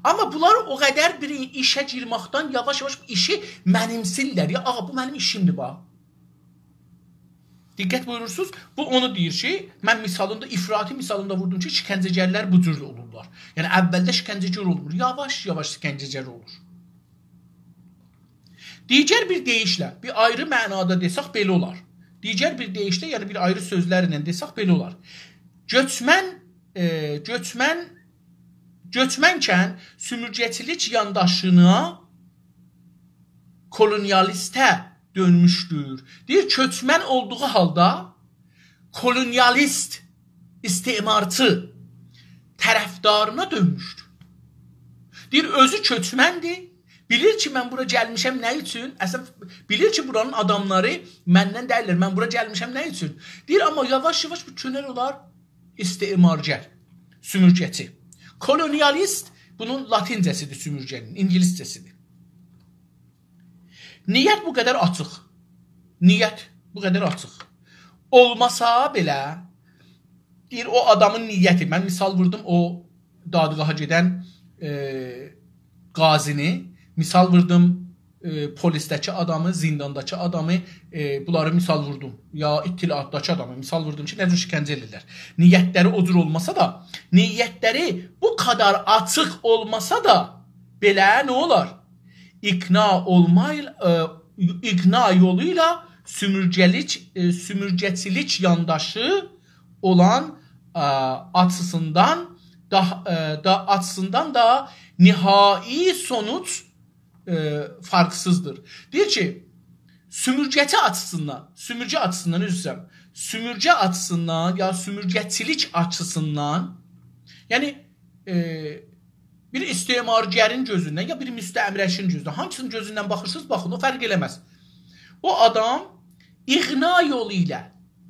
آمما بونلار او قدر بیر ایشه گیرمکدن یاواش-یاواش ایشی منیمسیرلر. یا، «آغا، بو منیم ایشیمدیر، باخ.» دقت بویورورسونوز، بو اونو دئییر کی، من مثالیندا، افراطی مثالیندا ووردوم کی، شکنجه‌گرلر بو جور اولورلار. یعنی، اولده شکنجه‌گر اولمور، یاواش-یاواش شکنجه‌گر اولور. دیگر بیر دئییشله، بیر آیری معنادا دئسک بئله اولار. دیگر بیر دئییشله، یعنی بیر آیری سؤزلرله دئسک بئله اولار. گؤچمن، ائ، گؤچمن، گؤچمنکن سومورگه‌چیلیک یانداشینا، کولونیالیسته دؤنموشدور. دئییر، کؤچمن اولدوغو حالدا کولونیالیست، استعمارچی طرفدارینا دؤنموشدور. دئییر، اؤزو کؤچمندیر. بیلیر کی، من بورا گلمیشم نه اوچون؟ اصلا، بیلیر کی، بورانین آداملاری مندن دئییللر. من بورا گلمیشم نه اوچون؟ دئییر، آمما یاواش-یاواش بو چؤنر اولار استعمارگر، سومورگه‌چی. کولونیالیست، بونون لاتینجه‌سیدیر سومورگه‌نین، اینگیلیسجه‌سیدیر. نیت بو قدر آچیق. نیت بو قدر آچیق. اولماسا بئله، دئییر، او آدامین نیتی، من مثال ووردوم او دادگاها گئدن، ائ، قاضینی، مثال ووردوم، ائ، پلیسده‌کی آدامی، زیندانداکی آدامی، ائ، بونلاری مثال ووردوم. یا اطلاعاتداکی آدامی مثال ووردوم کی، نه جور شکنجه ائدیرلر. نیتلری او جور اولماسا دا، نیتلری بو قدر آچیق اولماسا دا بئله نه اولار؟ اقناع اولمایل-، ائ، اقناع یولو ایله سومورگه‌لیک، ائ، سومورگه‌چیلیک یانداشی اولان، ائ، آچیسیندان دا، ائ، دا، آچیسیندان دا نهایی سونوج، ائ، فرقسیزدیر. دئییر کی، سومورگه‌چی آچیسیندان، سومورگه آچیسیندان، عذر ایسته‌ییرم، سومورگه آچیسیندان یا سومورگه‌چیلیک آچیسیندان، یعنی، ائ، بیر استعمارگرین گؤزوندن یا بیر مستعمره‌چی‌نین گؤزوندن، هانسی‌نین گؤزوندن باخیرسینیز، باخین، او فرق ائله‌مز. او آدام اقناع یولو ایله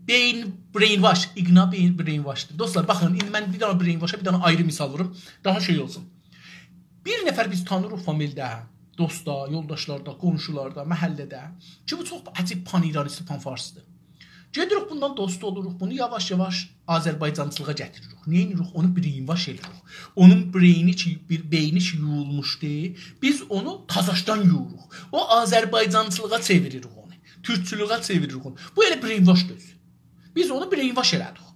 بئیین، brainwash، اقناع بئیین brainwashدیر. دوستلار، باخین، ایندی من بیر دنه brainwashا بیر دنه آیری مثال ووروم، داها شئی اولسون. بیر نفر بیز تانیریق فامیلده، دوستدا، یولداشلاردا، قونشولاردا، محله‌ده کی، بو چوخ عجیب پان‌ایرانیست، پان‌فارسدیر. گئدیریک بوننان دوست اولوروق، بونو یاواش-یاواش آذربایجانچیلیغا گتیریریک. نه ائدیریک؟ اونو brainwash ائدیریک. اونون brainی کی، بیر بئینی کی یویولموشدو، بیز اونو تازاشدان یویوروق. او آذربایجانچیلیغا چئویریریک اونو. تورکچولویه چئویریریک اونو. بو ائله brainwash اؤزو. بیز اونو brainwash ائله‌دیک.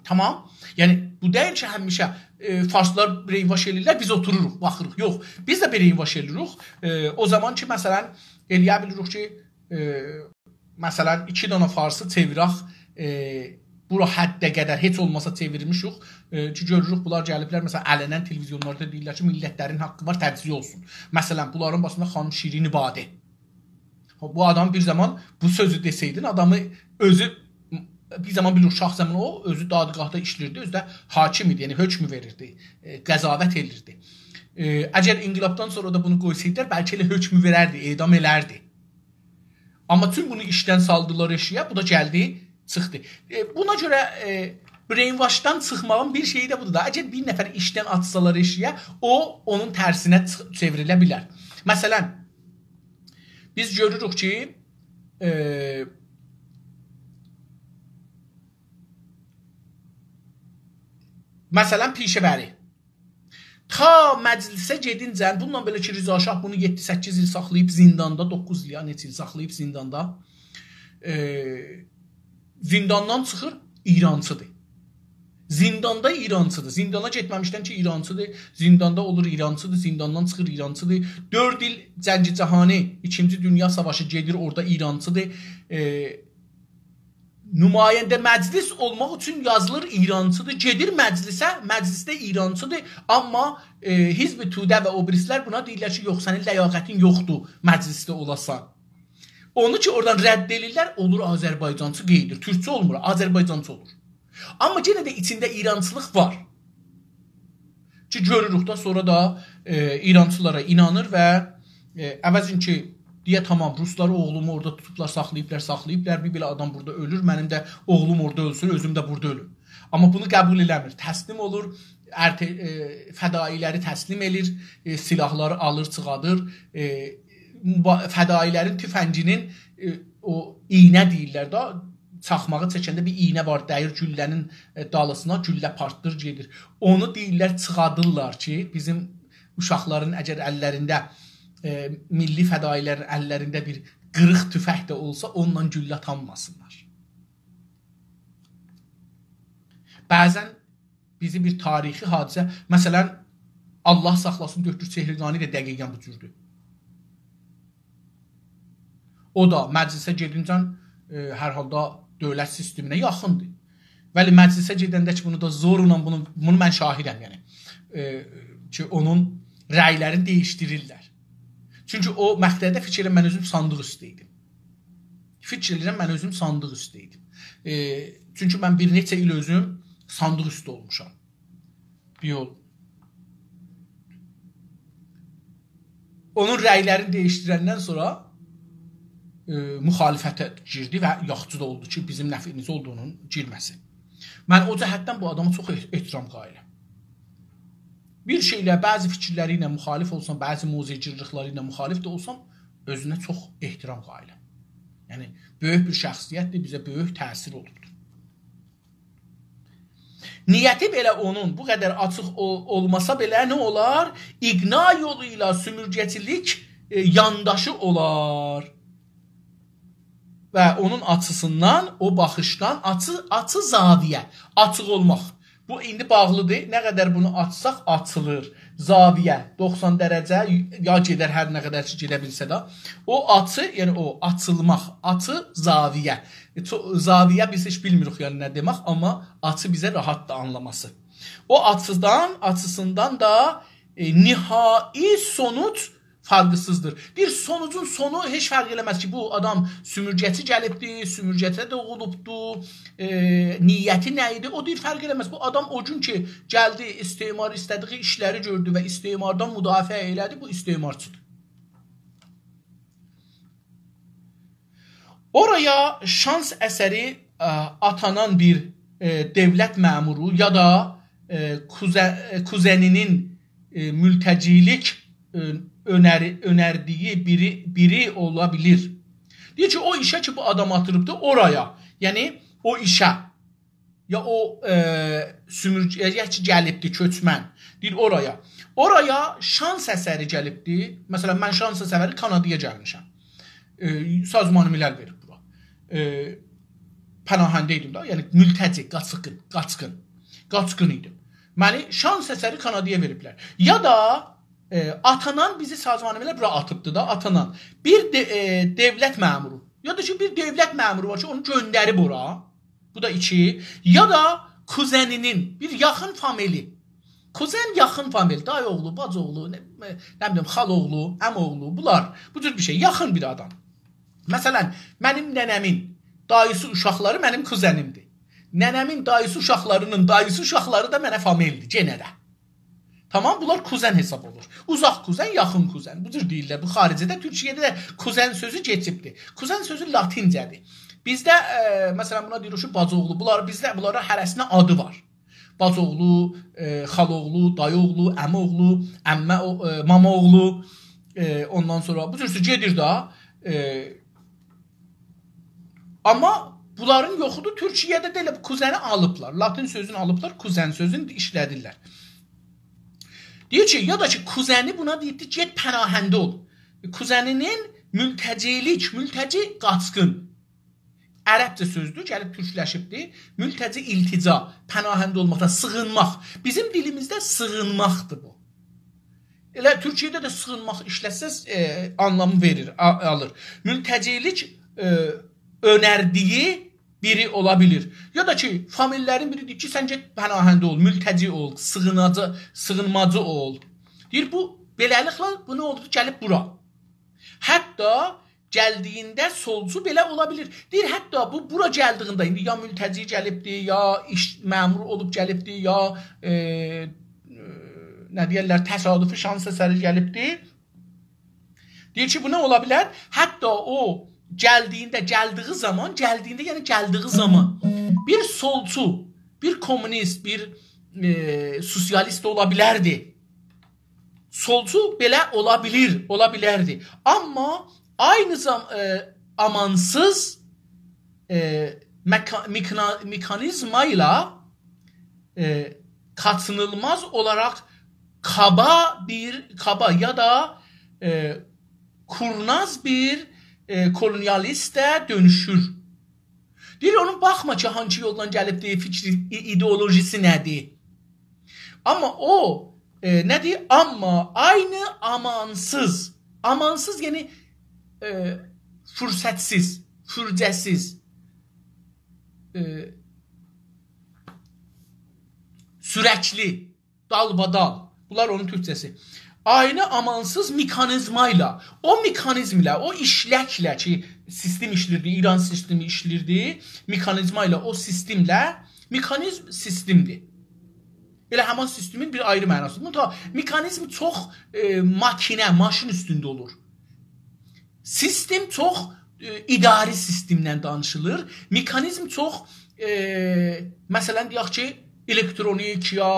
تامام؟ یعنی، بو دئییل کی، همیشه، ائ، فارسلار brainwash ائله‌ییرلر، بیز اوتوروروق، باخیریق. یوخ، بیز ده brainwash ائله‌ییریک. ائ، او زامان کی، مثلا، ائله‌یه بیلیریک کی، ائ، مثلا، ایکی دنه فارسی چئویرک، ائ، بورا حده قدر هئچ اولماسا چئویرمیشیک، ائ، کی، گؤروروک، بونلار گلیبلر، مثلا، علنا تلویزیونلاردا دئییرلر کی، میللتلرین حاققی وار، تجزیه اولسون. مثلا، بونلارین باشیندا خانیم شیرین عبادی. بو آدام بیر زامان بو سؤزو دئسه‌یدین، آدامی اؤزو، بیر زامان بیلیریک، شاه زامان او اؤزو دادگاهدا ایشله‌ییردی، اؤزو ده حاکم ایدی، یعنی حکم وئریردی، ائ، قضاوت ائدیردی. ائ، اگر انقلابدان سونرا دا بونو قویسایدیلار، بلکه ائله حکم وئرردی، اعدام ائلردی. آمما چون بونو ایشدن سالدیلار ائشیگه، بو دا گلدی، چیخدی. ائ، بونا گؤره، ائ، brainwashدان چیخماغین بیر شئیی ده بودور دا. اگر بیر نفر ایشدن آتسالار ائشیگه، او، اونون ترسینه چیخ-، چئوریله بیلر. مثلا، بیز گؤروروک کی، ائ، مثلا، پیشه‌وری. تا مجلسه گئدینجه، بونونلا بئله کی، رضا شاه بونو یئددی-سککیز ایل ساخلاییب زینداندا، دوققوز ایل یا نئچه ایل ساخلاییب زینداندا. ائ، زینداندان چیخیر، ایرانچیدیر. زینداندا ایرانچیدیر. زیندانا گئتمه‌میشدن کی، ایرانچیدیر. زینداندا اولور، ایرانچیدیر. زینداندان چیخیر، ایرانچیدیر. دؤرد ایل جنگ جهانی، ایکینجی دونیا ساواشی گئدیر، اورادا ایرانچیدیر. ائ، نماینده مجلس اولماق اوچون یازیلیر، ایرانچیدیر. گئدیر مجلسه، مجلسده ایرانچیدیر. آمما، ائ، حزب توده و او بیریسیلر بونا دئییرلر کی، یوخ، سنین لیاقتین یوخدور مجلسده اولاسان. اونو کی، اورادان رد ائله‌ییرلر، اولور آذربایجانچی، قئییدیر. تورکچو اولمور، آذربایجانچی اولور. آمما یئنه ده ایچینده ایرانچیلیق وار. کی، گؤروروک دا، سونرا دا، ائ، ایرانچیلارا اینانیر و، ائ، عوضین کی، دئیه، «تامام، روسلار اوغلومو اورادا توتوبلار، ساخلاییبلار، ساخلاییبلار، بیر بئله آدام بورادا اؤلور، منیم ده اوغلوم اورادا اؤلسون، اؤزوم ده بورادا اؤلوم.» آمما بونو قبول ائله‌میر. تسلیم اولور، ارته-، ائ، فدایی‌لری تسلیم ائلیر، ائ، سلاحلاری آلیر، چیخادیر. ائ، مبا-، فدایی‌لرین توفنگینین، ائ، او ایینه دئییرلر ده، چاخماغی چکنده بیر ایینه وار، دَییر گولله‌نین، ائ، دالیسینا، گولله پارتلیر، گئدیر. اونو دئییرلر، چیخادیرلار کی، بیزیم اوشاقلارین اگر اللرینده، ائ، میللی فدایی‌لرین اللرینده بیر قیریق توفنگ ده اولسا، اونونلا گولله آتانماسینلار. بعضا بیزی بیر تاریخی حادثه، مثلا، الله ساخلاسین، دکتر چهرگانی ده دقیقا بو جوردور. او دا مجلسه گئدینجه، ائ، هر حالدا دؤولت سیستمینه یاخیندیر. ولی مجلسه گئدنده کی، بونو دا زورلا، بونو، بونو من شاهدم، یعنی، ائ، کی، اونون رأی‌لرینی دییشدیریرلر. چونکی او مقطعده فیکیر ائلیرم، من اؤزوم صاندیق اوسته ایدیم. فیکیر ائلیرم، من اؤزوم صاندیق اوسته ایدیم. ائ، چونکی من بیر نئچه ایل اؤزوم صاندیق اوسته اولموشام. بیر یول. اونون رأی‌لرینی دییشدیرندن سونرا، ائ، مخالفته گیردی و یاخشی دا اولدو کی، بیزیم نفعیمیزه اولدو اونون گیرمه‌سی. من او جهتدن بو آداما چوخ اح-، احترام قائلم. بیر شئیله، بعضی فیکیرلری ایله مخالف اولسام، بعضی موضع‌گیرلیکلری ایله مخالف ده اولسام، اؤزونه چوخ احترام قائلم. یعنی، بؤیوک بیر شخصیتدیر، بیزه بؤیوک تأثیر اولوبدور. نیتی بئله اونون بو قدر آچیق اول-، اولماسا بئله نه اولار؟ اقناع یولو ایله سومورگه‌چیلیک، ائ، یانداشی اولار. و اونون آچیسیندان، او باخیشدان آچی، آچی زاویه، آچیق اولماق. بو ایندی باغلیدیر. نه قدر بونو آچساق آچیلیر. زاویه، دوخسان درجه، یا گئدر هر نه قدر کی گئده بیلسه ده. او آچی، یعنی او آچیلماق، آچی زاویه. ائ، چو-، زاویه بیز هئچ بیلمیریک، یعنی نه دئمک، آمما آچی بیزه راحاتدیر آنلاماسی. او آچیدان، آچیسیندان دا، ائ، نهایی سونوج فرقی‌سیزدیر. دئییر، سونوجون سونو هئچ فرق ائله‌مز کی، بو آدام سومورگه‌چی گلیبدی، سومورگه‌ده دوغولوبدو، ائ، نیتی نه ایدی، او دئییر، فرق ائله‌مز. بو آدام او گون کی گلدی، استعمار ایسته‌دیگی ایشلری گؤردو و استعماردان مدافعه ائله‌دی، بو استعمارچیدیر. اورایا شانس اثری، ائ، آتانان بیر، ائ، دؤولت مأمورو یا دا، ائ، کوزه-، ائ، کوزنینین، ائ، مولتجی‌لیک، ائ، اؤنری-، اؤنردیگی بیری، بیری اولا بیلیر. دئییر کی، او ایشه کی، بو آدام آتیلیبدی اورایا، یعنی او ایشه، یا او، ائ، سومورگه‌یه کی گلیبدی، کؤچمن. دئییر، اورایا. اورایا شانس اثری گلیبدی. مثلا، من شانس اثری کانادایا گلمیشم. ائ، سازمان ملل وئریب بورا. ائ، پناهنده ایدیم ده، یعنی مولتجی، قاچقین، قاچقین. قاچقین ایدیم. منی شانس اثری کانادایا وئریبلر. یا دا، ائ، آتانان بیزی سازمان ملل بورا آتیبدی دا، آتانان. بیر ده، ائ، دؤولت مأمورو. یا دا کی، بیر دؤولت مأمورو وار کی، اونو گؤندریب اورا. بو دا ایکی. یا دا کوزنینین، بیر یاخین فامیلی. کوزن یاخین فامیل، دای اوغلو، باجی اوغلو، نه، نه بیلیم، خالا اوغلو، عمی اوغلو، بونلار، بو جور بیر شئی، یاخین بیر آدام. مثلا، منیم ننه‌مین دایی‌سی اوشاقلاری منیم کوزنیمدیر. ننه‌مین دایی‌سی اوشاقلاری‌نین دایی‌سی اوشاقلاری دا منه فامیلدیر، یئنه ده. تامام، بونلار کوزن حساب اولور. اوزاق کوزن، یاخین کوزن. بو جور دئییرلر. بو خارجده، تورکیه‌ده ده کوزن سؤزو کئچیبدیر. کوزن سؤزو لاتینجه‌دیر. بیزده، ائ، مثلا، بونا دئییریک کی، باجی اوغلو. بونلار بیزده، بونلارا هره‌سینین آدی وار. باجی اوغلو، ائ، خالا اوغلو، دایی اوغلو، عمی اوغلو، عمه او-، ائ، ماما اوغلو، ائ، اوندان سونرا بو جور گئدیر ده. ائ، آمما بونلارین یوخودور. تورکیه‌ده ده ائله بو کوزنی آلیبلار. لاتین سؤزونو آلیبلار، کوزن سؤزونو ایشله‌دیرلر. دئییر کی، یا دا کی، کوزنی بونا دئییبدی، «گئت پناهنده اول.» کوزنینین مولتجی‌لیک، مولتجی قاچقین. عربجه سؤزدور، گلیب تورکلشیبدیر. مولتجی، التجا، پناهنده اولماقدان، سیغینماق. بیزیم دیلیمیزده سیغینماقدیر بو. ائله تورکیه‌ده ده سیغینماق ایشلتسز، ائ، آنلامی وئریر، آ-، آلیر. مولتجی‌لیک، ائ، اؤنردیگی بیری اولا بیلیر. یا دا کی، فامیللرین بیری دئییر کی، «سن گئت پناهنده اول، مولتجی اول، سیغیناجی، سیغینماجی اول.» دئییر، بو، بئله‌لیکله بو نه اولدو؟ گلیب بورا. حتی گلدیگینده سولجو بئله اولا بیلیر. دئییر، حتی بو بورا گلدیگینده، ایندی یا مولتجی گلیبدی، یا ایش مأمورو اولوب گلیبدی، یا، ائ، ائ، نه دئیرلر، تصادفی شانس اثری گلیبدی. دئییر کی، بو نه اولا بیلر؟ حتی او گلدیگینده، گلدیگی زامان، گلدیگینده، یعنی گلدیگی زامان بیر سولچو بیر کومونیست، بیر، ائ، سوسیالیست اولا بیلردی. سولچو بئله اولا بیلیر، اولا بیلردی. آمما عینی زام-، ائ، آمانسیز، ائ، مکا-، مکنا-، مکانیزما ایله، ائ، قاچینیلماز اولاراق کابا بیر، کابا یا دا، ائ، کورناز بیر، ائ، کولونیالیسته دؤنوشور. دئییر، اونون باخما کی، هانسی یولدان گلیبدی، فیکری، ای-، ایدئولوژیسی نه‌دیر. آمما او، ائ، نه‌دیر؟ آمما عینی آمانسیز. آمانسیز، یعنی، ائ، فرصتسیز، فرجه‌سیز، ائ، سورکلی، دالبادال. بونلار اونون تورکجه‌سی. عینی آمانسیز مکانیزما ایله، او مکانیزم ایله، او ایشلکله کی، سیستم ایشلیردی، ایران سیستمی ایشلیردی، مکانیزما ایله، او سیستمله، مکانیزم سیستمدیر. ائله همان سیستمین بیر آیری معناسی. بوندا مکانیزم چوخ، ائ، ماکینه، ماشین اوستونده اولور. سیستم چوخ، ائ، اداری سیستمدن دانیشیلیر. مکانیزم چوخ، ائ، مثلا، دئیک کی، الکترونیک یا،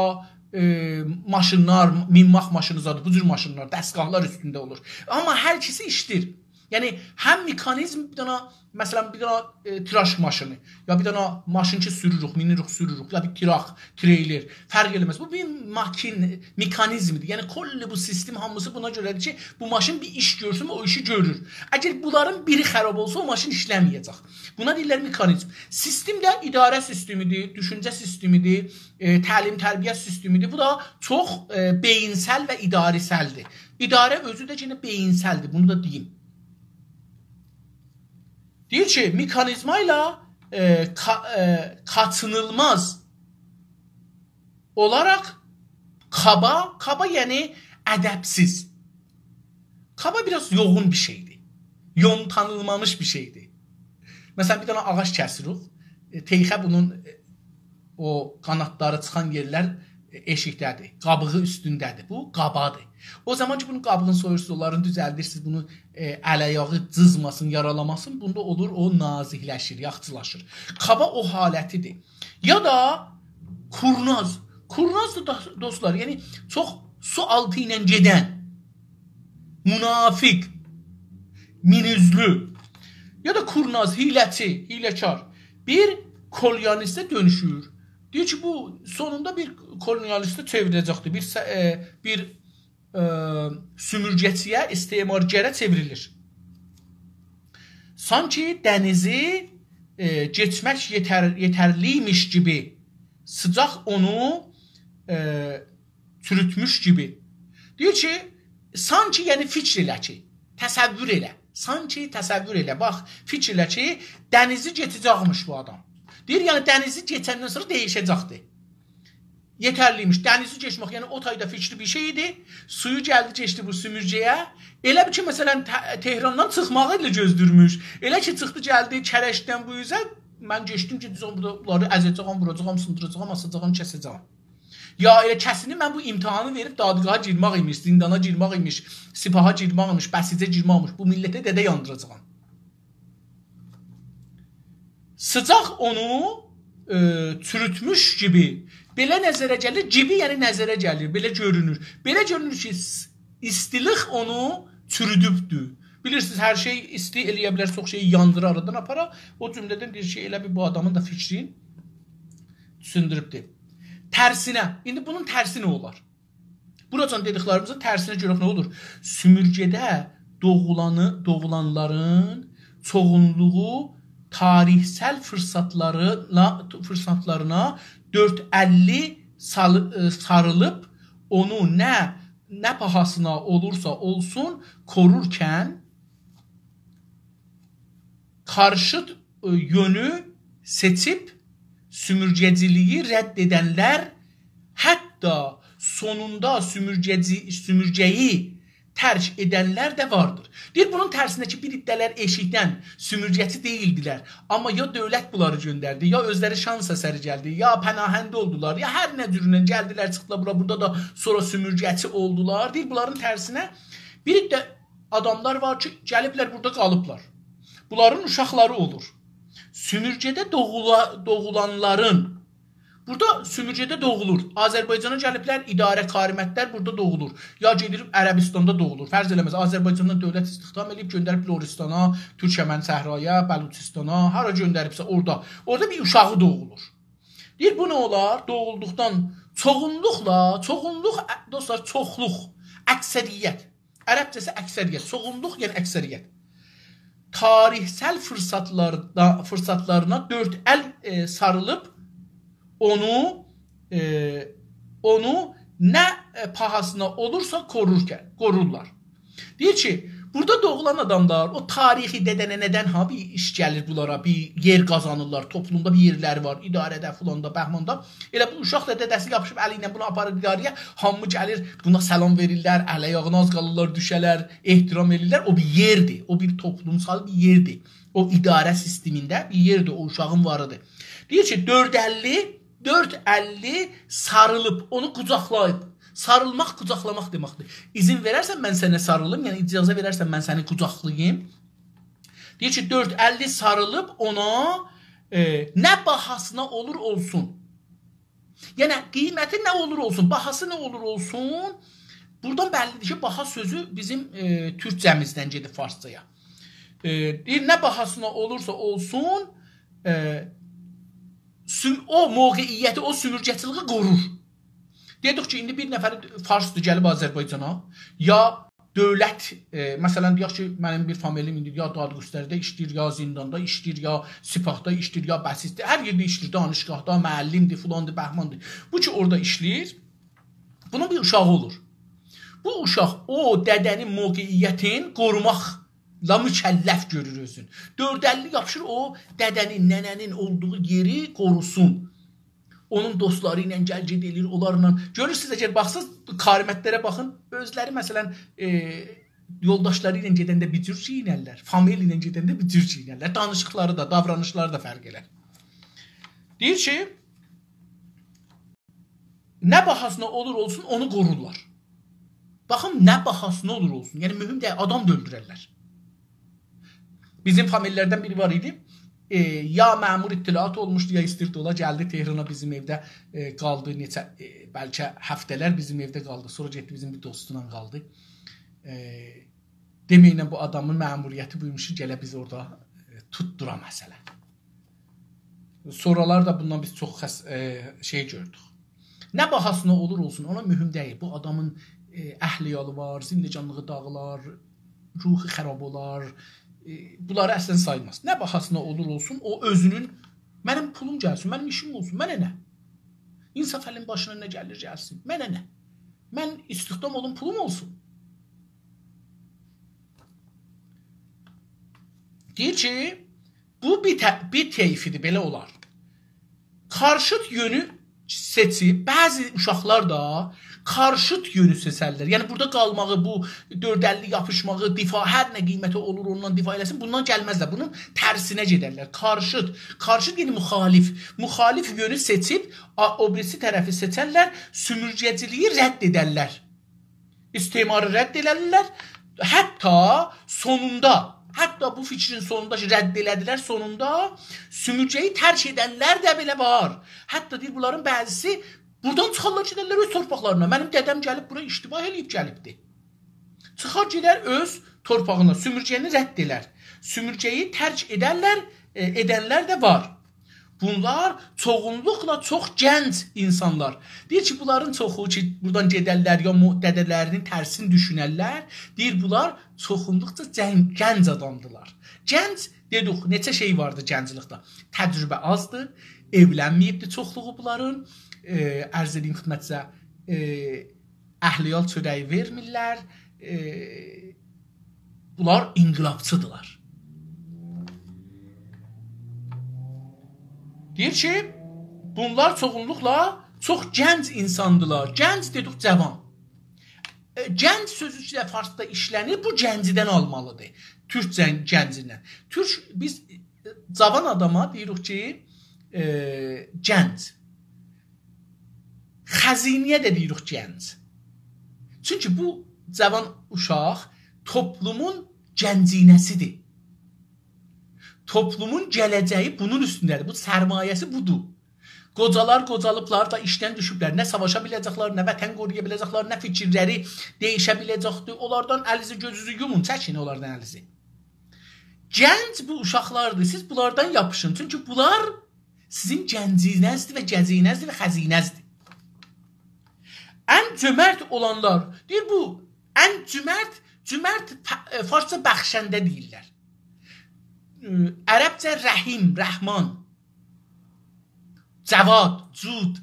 ائ، ماشینلار، مینماق ماشینی زادی، بو جور ماشینلار، دستگاهلار اوستونده اولور. آمما هر ایکیسی ایشلیر. یعنی، هم مکانیزم، بیر دنه، مثلا، بیر دنه، ائ، تراژ ماشینی، یا بیر دنه ماشین کی، سوروروک، مینیریک، سوروروک، یا بیر تراک، تریلر، فرق ائله‌مز. بو بیر ماکین-، مکانیزمدیر. یعنی، کلّی بو سیستم هامیسی بونا گؤره‌دیر کی، بو ماشین بیر ایش گؤرسون، او ایشی گؤرور. اگر بونلارین بیری خراب اولسا، او ماشین ایشله‌مه‌یه‌جک. بونا دئییرلر مکانیزم. سیستم ده اداره سیستمیدیر، دوشونجه سیستمیدیر، ائ، تعلیم تربیت سیستمیدیر. بو دا چوخ، ائ، بئیینسل و اداری‌سلدیر. اداره اؤزو ده یئنه بئیینسلدیر، بونو دا دئییم. دئییر کی، مکانیزما ایله، ائ، کا-، ائ، قاچینیلماز اولاراق کابا، کابا یعنی ادبسیز. کابا بیر آز یوغون بیر شئیدیر. یونتانیلمامیش بیر شئیدیر. مثلا، بیر دنه آغاج کسیریک. ائ، تئیخه بونون، ائ، او قانادلاری چیخان یئرلر، ائ، ائشیکده‌دیر. قابیغی اوستونده‌دیر. بو قابادیر. او زامان کی، بونون قابیغینی سویورسونوز، اونلارین دوزلدیرسینیز، بونو، ائ، ال-آیاغی جیزماسین، یارالاماسین، بوندا اولور، او نازیکلشیر، یاخچیلاشیر. کابا او حالتیدیر. یا دا کورناز. کورناز دا، دا، دوستلار، یعنی چوخ سو آلتی ایله گئدن، منافق، مین‌اوزلو، یا دا کورناز، حیله‌چی، حیله‌کار بیر کولونیالیسته دؤنوشور. دئییر کی، بو سونوندا بیر کولونیالیسته چئوریله‌جکدیر، بیر سه-، ائ، بیر، ائ، سومورگه‌چی‌یه، استعمارگره چئوریلیر. سانکی دنیزی، ائ، کئچمک یئتر-، یئترلی‌یمیش کیمی، سیجاق اونو، ائ، چوروتموش کیمی. دئییر کی، سانکی، یعنی فیکر ائله کی، تصور ائله. سانکی تصور ائله، باخ، فیکر ائله کی، دنیزی کئچه‌جکمیش بو آدام. دئییر، یعنی دنیزی کئچندن سونرا دییشه‌جکدیر. یئترلی‌یمیش. دنیزی کئچمک، یعنی او تایدا فیکری بیر شئی ایدی. سویو گلدی، کئچدی بو سومورگه‌یه. ائله بیل کی، مثلا، ته-، تهراندان چیخماغی ائله گؤزله‌ییرمیش. ائله کی، چیخدی، گلدی کرجدن بو اوزه، من کئچدیم، گئده‌جم بورادا، بونلاری ازه‌جه‌یم، ووراجاغام، سیندیراجاغام، آساجاغام، کسه‌جه‌یم. یا ائله کسینی من بو امتحانی وئریب دادگاها گیرمک ایمیش، زیندانا گیرمک ایمیش، سپاها گیرمک ایمیش، بسیجه گیرمک ایمیش، بو میللته دده یاندیراجاغام. سیجاق اونو، ائ، چوروتموش کیمی. بئله نظره گلیر، کیمی، یعنی نظره گلیر، بئله گؤرونور. بئله گؤرونور کی، س-، ایستیلیک اونو چورودوبدور. بیلیرسینیز، هر شئی ایستی ائلیه بیلر، چوخ شئیی یاندیرا، آرادان آپارا. او جمله‌دن دئییر کی، ائله بیل بو آدامین دا فیکرین دوشوندوروبدور. ترسینه، ایندی بونون ترسی نه اولار؟ بوراجان دئدیکلریمیزین ترسینه گؤرک نه اولور؟ سومورگه‌ده دوغولانی، دوغولانلارین چوغونلوغو تاریخسل فرصتلارینا، فرصتلارینا دؤرد اللی سال-، ائ، ساریلیب، اونو نه، نه باهاسینا اولورسا اولسون، قورورکن، قارشیت، ائ، یؤنو سئچیب سومورگه‌چیلیگی رد ائدنلر، حتی سونوندا سومورگه‌چی-، سومورگه‌یی ترک ائدنلر ده واردیر. دئییر، بونون ترسینه کی، بیر عده‌لر ائشیکدن سومورگه‌چی دئییلدیلر. آمما یا دؤولت بونلاری گؤندردی، یا اؤزلری شانس اسری گلدی، یا پناهنده اولدولار، یا هر نه جورونن گلدیلر، چیخدیلار بورا، بورادا دا سونرا سومورگه‌چی اولدولار. دئییر، بونلارین ترسینه بیر عده آداملار وار کی، گلیبلر بورادا قالیبلار. بونلارین اوشاقلاری اولور. سومورگه‌ده دوغولا-، دوغولانلارین بورادا سومورگه‌ده دوغولور. آذربایجانا گلیبلر، اداره کارمندلر بورادا دوغولور. یا گئدیر عربستاندا دوغولور. فرض ائله‌مز، آذربایجاندان دؤولت استخدام ائله‌ییب گؤندریب لرستانا، تورکمن صحرایا، بلوچستانا، هارا گؤندریبسه اورادا. اورادا بیر اوشاغی دوغولور. دئییر، بو نه اولار؟ دوغولدوقدان چوغونلوقلا، چوغونلوق، ا، دوستلار، چوخلوق، اکثریت. عربجه‌سی اکثریت، چوغونلوق، یعنی اکثریت. تاریخسل فرصتلرده، فرصتلرینه دؤرد ال، ائ، ساریلیب اونو، ائ، اونو نه، ائ، باهاسینا اولورسا قورورکن، قورورلار. دئییر کی، بورادا دوغولان آداملار، او تاریخی دده‌ننه‌دن ها بیر ایش گلیر بونلارا، بیر یئر قازانیرلار، توپلومدا بیر یئرلری وار، اداره‌ده، فلاندا، بهماندا. ائله بو اوشاق دا دده‌سی یاپیشیب الی ایله بونو آپاریر اداره‌یه، هامی گلیر، بونا سلام وئریرلر، ال آیاغینا آز قالیرلار دوشه‌لر، احترام ائله‌ییرلر. او بیر یئردیر، او بیر توپلومسال بیر یئردیر. او اداره سیستمینده بیر یئردیر، او اوشاغین واریدیر. دئییر کی، دؤرد اللی، دؤرد اللی ساریلیب، اونو قوجاقلاییب. ساریلماق، قوجاقلاماق دئمکدیر. اذن وئررسن، من سنه ساریلیم، یعنی اجازه وئررسن، من سنی قوجاقلاییم. دئییر کی، دؤرد اللی ساریلیب اونا، ائ، نه باهاسینا اولور اولسون. یعنی، قیمتی نه اولور اولسون، باهاسی نه اولور اولسون، بورادان بللیدیر کی، باها سؤزو بیزیم، ائ، تورکجه‌میزدن گئدیب فارسجایا. ائ، دئییر، نه باهاسینا اولورسا اولسون، ائ، سوم-، او موقعیتی، او سومورگه‌چیلیگی قورور. دئدیک کی، ایندی بیر نفر فارسدیر، گلیب آذربایجانا، یا دؤولت، ائ، مثلا، دئیک کی، منیم بیر فامیلیم ایندی یا دادگستری‌ده ایشله‌ییر، یا زنداندا ایشله‌ییر، یا سپاهدا ایشله‌ییر، یا بسیجدیر، هر یئرده ایشله‌ییر، دانشگاهدا، معلمدیر، فلاندیر، بهماندیر. بو کی، اورادا ایشله‌ییر، بونون بیر اوشاغی اولور. بو اوشاق او دده‌نین موقعیتین قوروماقلا مکلف گؤرور اؤزون. دؤرد اللی یاپیشیر او دده‌نین، ننه‌نین اولدوغو یئری قوروسون. اونون دوستلاری ایله گل-گئت ائله‌ییر، اونلارلا. گؤرورسونوز، اگر باخساز، کارمندلره باخین، اؤزلری، مثلا، ائ، یولداشلاری ایله گئدنده بیر جور گئیینرلر، فامیل ایله گئدنده بیر جور گئیینرلر. دانیشیقلاری دا، داورانیشلاری دا فرق ائلر. دئییر کی، نه باهاسینا اولور اولسون، اونو قورورلار. باخین، نه باهاسینا اولور اولسون. یعنی، مهم دئییل، آدام دا اؤلدوررلر. بیزیم فامیللردن بیری وار ایدی. ائ، یا مأمور اطلاعات اولموشدو، یا ایستیردی اولا، گلدی تهرانا، بیزیم ائوده، ائ، قالدی نئچه، ائ، بلکه هفته‌لر بیزیم ائوده قالدی. سونرا گئتدی بیزیم بیر دوستونان قالدی. ائ، دئمکله بو آدامین مأموریتی بویموش کی، گله بیز اورادا، ائ، توتدورا مثلا. سونرالار دا بوندان بیز چوخ خس-، ائ، شئی گؤردوک. نه باهاسینا اولور اولسون، اونا مهم دئییل. بو آدامین، ائ، اهل عیالی وار، زندگانلیغی داغیلار، روحو خراب اولار. ائ، بونلاری اصلا سایماز. نه باهاسینا اولور اولسون، او اؤزونون، «منیم پولوم گلسین، منیم ایشیم اولسون، منه نه؟ انصافعلی‌نین باشینا نه گلیر گلسین، منه نه؟ من استخدام اولوم، پولوم اولسون.» دئییر کی، بو بیر ته-، بیر طیفیدیر، بئله اولار. قارشیت یؤنو سئچیب، بعضی اوشاقلار دا قارشیت یؤنو سئچرلر. یعنی، بورادا قالماغی، بو دؤرد اللی یاپیشماغی، دفاع، هر نه قیمته اولور، اوندان دفاع ائله‌سین، بوندان گلمزلر. بونون ترسینه گئدرلر. قارشیت، قارشیت، یعنی مخالف. مخالف یؤنو سئچیب، آ-، او بیریسی طرفی سئچرلر، سومورگه‌چیلیگی رد ائدرلر. استعماری رد ائلرلر. حتی سونوندا، حتی بو فیکرین سونوندا کی، رد ائله‌دیلر، سونوندا سومورگه‌یی ترک ائدنلر ده بئله وار. حتی دئییر، بونلارین بعضیسی بورادان چیخارلار، گئدرلر اؤز تورپاقلارینا. منیم دده‌م گلیب بورا اشتباه ائله‌ییب گلیبدی. چیخار گئدر اؤز تورپاغینا، سومورگه‌نی رد ائلر. سومورگه‌یی ترک ائدرلر، ائ، ائدنلر ده وار. بونلار چوغونلوقلا چوخ گنج اینسانلار. دئییر کی، بونلارین چوخو کی، بورادان گئدرلر، یا مو-، دده‌لرینین ترسینی دوشونرلر. دئییر، بونلار چوخونلوقجا جن-، گنج آدامدیلار. گنج، دئدیک، نئچه شئی واردی گنجلیکده. تجربه آزدیر، ائولنمه‌ییبدی چوخلوغو بونلارین. ائ، عرض ائدییم خدمتینیزه، ائ، اهل عیال چؤره‌یی وئرمیرلر. ائ، بونلار انقلابچیدیرلار. دئییر کی، بونلار چوغونلوقلا چوخ گنج اینساندیلار. گنج دئدیک، جوان. ائ، گنج سؤزو کی، فارسدا ایشله‌نیر، بو گنجدن آلمالیدیر. تورک جن-، گنجیندن. تورک، بیز، ائ، جوان آداما دئییریک کی، ائ، گنج. خزینه‌یه ده دئییریک گنج. چونکی بو جوان اوشاق توپلومون گنجینه‌سیدیر. توپلومون گله‌جه‌یی بونون اوستونده‌دیر. بو سرمایه‌سی بودور. قوجالار قوجالیبلار دا ایشدن دوشوبلر. نه ساواشا بیله‌جکلر، نه وطن قورویا بیله‌جکلر، نه فیکیرلری دییشه بیله‌جکدیر. اونلاردان الینیزی گؤزونوزو یومون، چکین اونلاردان الینیزی. گنج بو اوشاقلاردیر، سیز بونلاردان یاپیشین. چونکی بونلار سیزین گنجینه‌زدیر و گزینه‌زدیر و خزینه‌زدیر. ان جؤمرت اولانلار، دئییر بو، ان جؤمرت، جؤمرت ف-، فارسجا بخشنده دئییرلر. ائ، عربجه رحیم، رحمان، جواد، جود.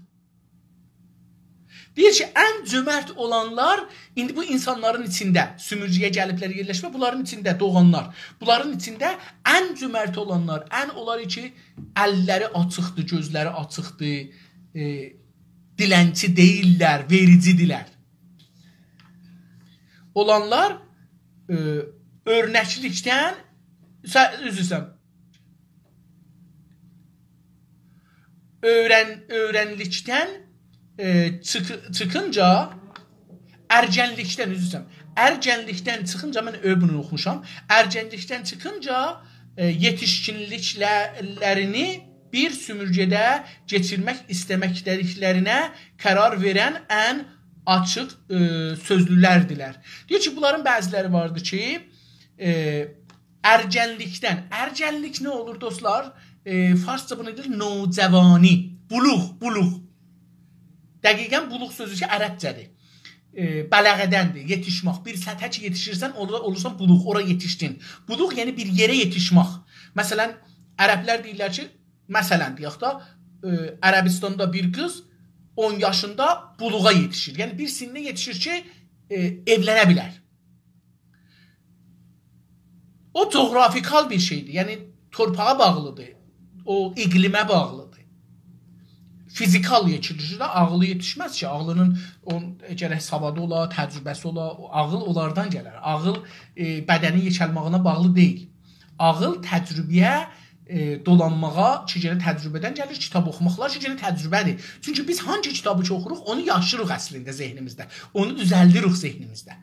دئییر کی، ان جؤمرت اولانلار ایندی بو اینسانلارین ایچینده، سومورگه‌یه گلیبلر یئرلشمه، بونلارین ایچینده دوغانلار، بونلارین ایچینده ان جؤمرت اولانلار، ان اونلار کی، اللری آچیقدیر، گؤزلری آچیقدیر، ائ، دیلنچی دئییللر، وئریجی‌دیرلر. اولانلار، ائ، اؤرنکلیکدن، سه-، عذر ایسته‌ییرم، اؤیرن-، اؤیرنلیکدن، ائ، چیخی-، چیخینجا، ارگنلیکدن، عذر ایسته‌ییرم، ارگنلیکدن چیخینجا، من اؤ بونو اوخوموشام، ارگنلیکدن چیخینجا، ائ، یئتیشکینلیکلرینی بیر سومورگه‌ده کئچیرمک ایسته‌مکده‌لیکلرینه قرار وئرن ان آچیق، ائ، سؤزلولردیلر. دئییر کی، بونلارین بعضیلری واردی کی، ائ، ارگنلیکدن. ارگنلیک نه اولور، دوستلار؟ ائ، فارسجا بونو دئییر، نوجوانی. بلوغ، بلوغ. دقیقاً بلوغ سؤزو کی، عربجه‌دیر. ائ، بلغه‌دندیر، یئتیشمک. بیر سطحه کی، یئتیشیرسن، اورادا اولورسان بلوغ، اورا یئتیشدین. بلوغ، یعنی بیر یئره یئتیشمک. مثلاً، عربلر دئییرلر کی، مثلاً، دئیک ده، ائ، عربستاندا بیر قیز اون یاشیندا بلوغا یئتیشیر. یعنی، بیر سنّه یئتیشیر کی، ائ، ائولنه بیلر. او جغرافیکال بیر شئیدیر. یعنی تورپاغا باغلیدیر. او اقلیمه باغلیدیر. فیزیکال یئتیشیر ده، عاغلی یئتیشمز کی، عاغلینین اون، گرک سوادی اولا، تجربه‌سی اولا، او عاغیل اونلاردان گلر. عاغیل، ائ، بدنین یئکه‌لمه‌یینه باغلی دئییل. عاغیل تجربه‌یه، ائ، دولانماغا کی، گئنه تجربه‌دن گلیر، کیتاب اوخوماقلار کی، گئنه تجربه‌دیر. چونکی بیز هانگی کیتابی کی اوخوروق، اونو یاشیریق اصلینده ذهنیمیزده. اونو دوزلدیریک ذهنیمیزده.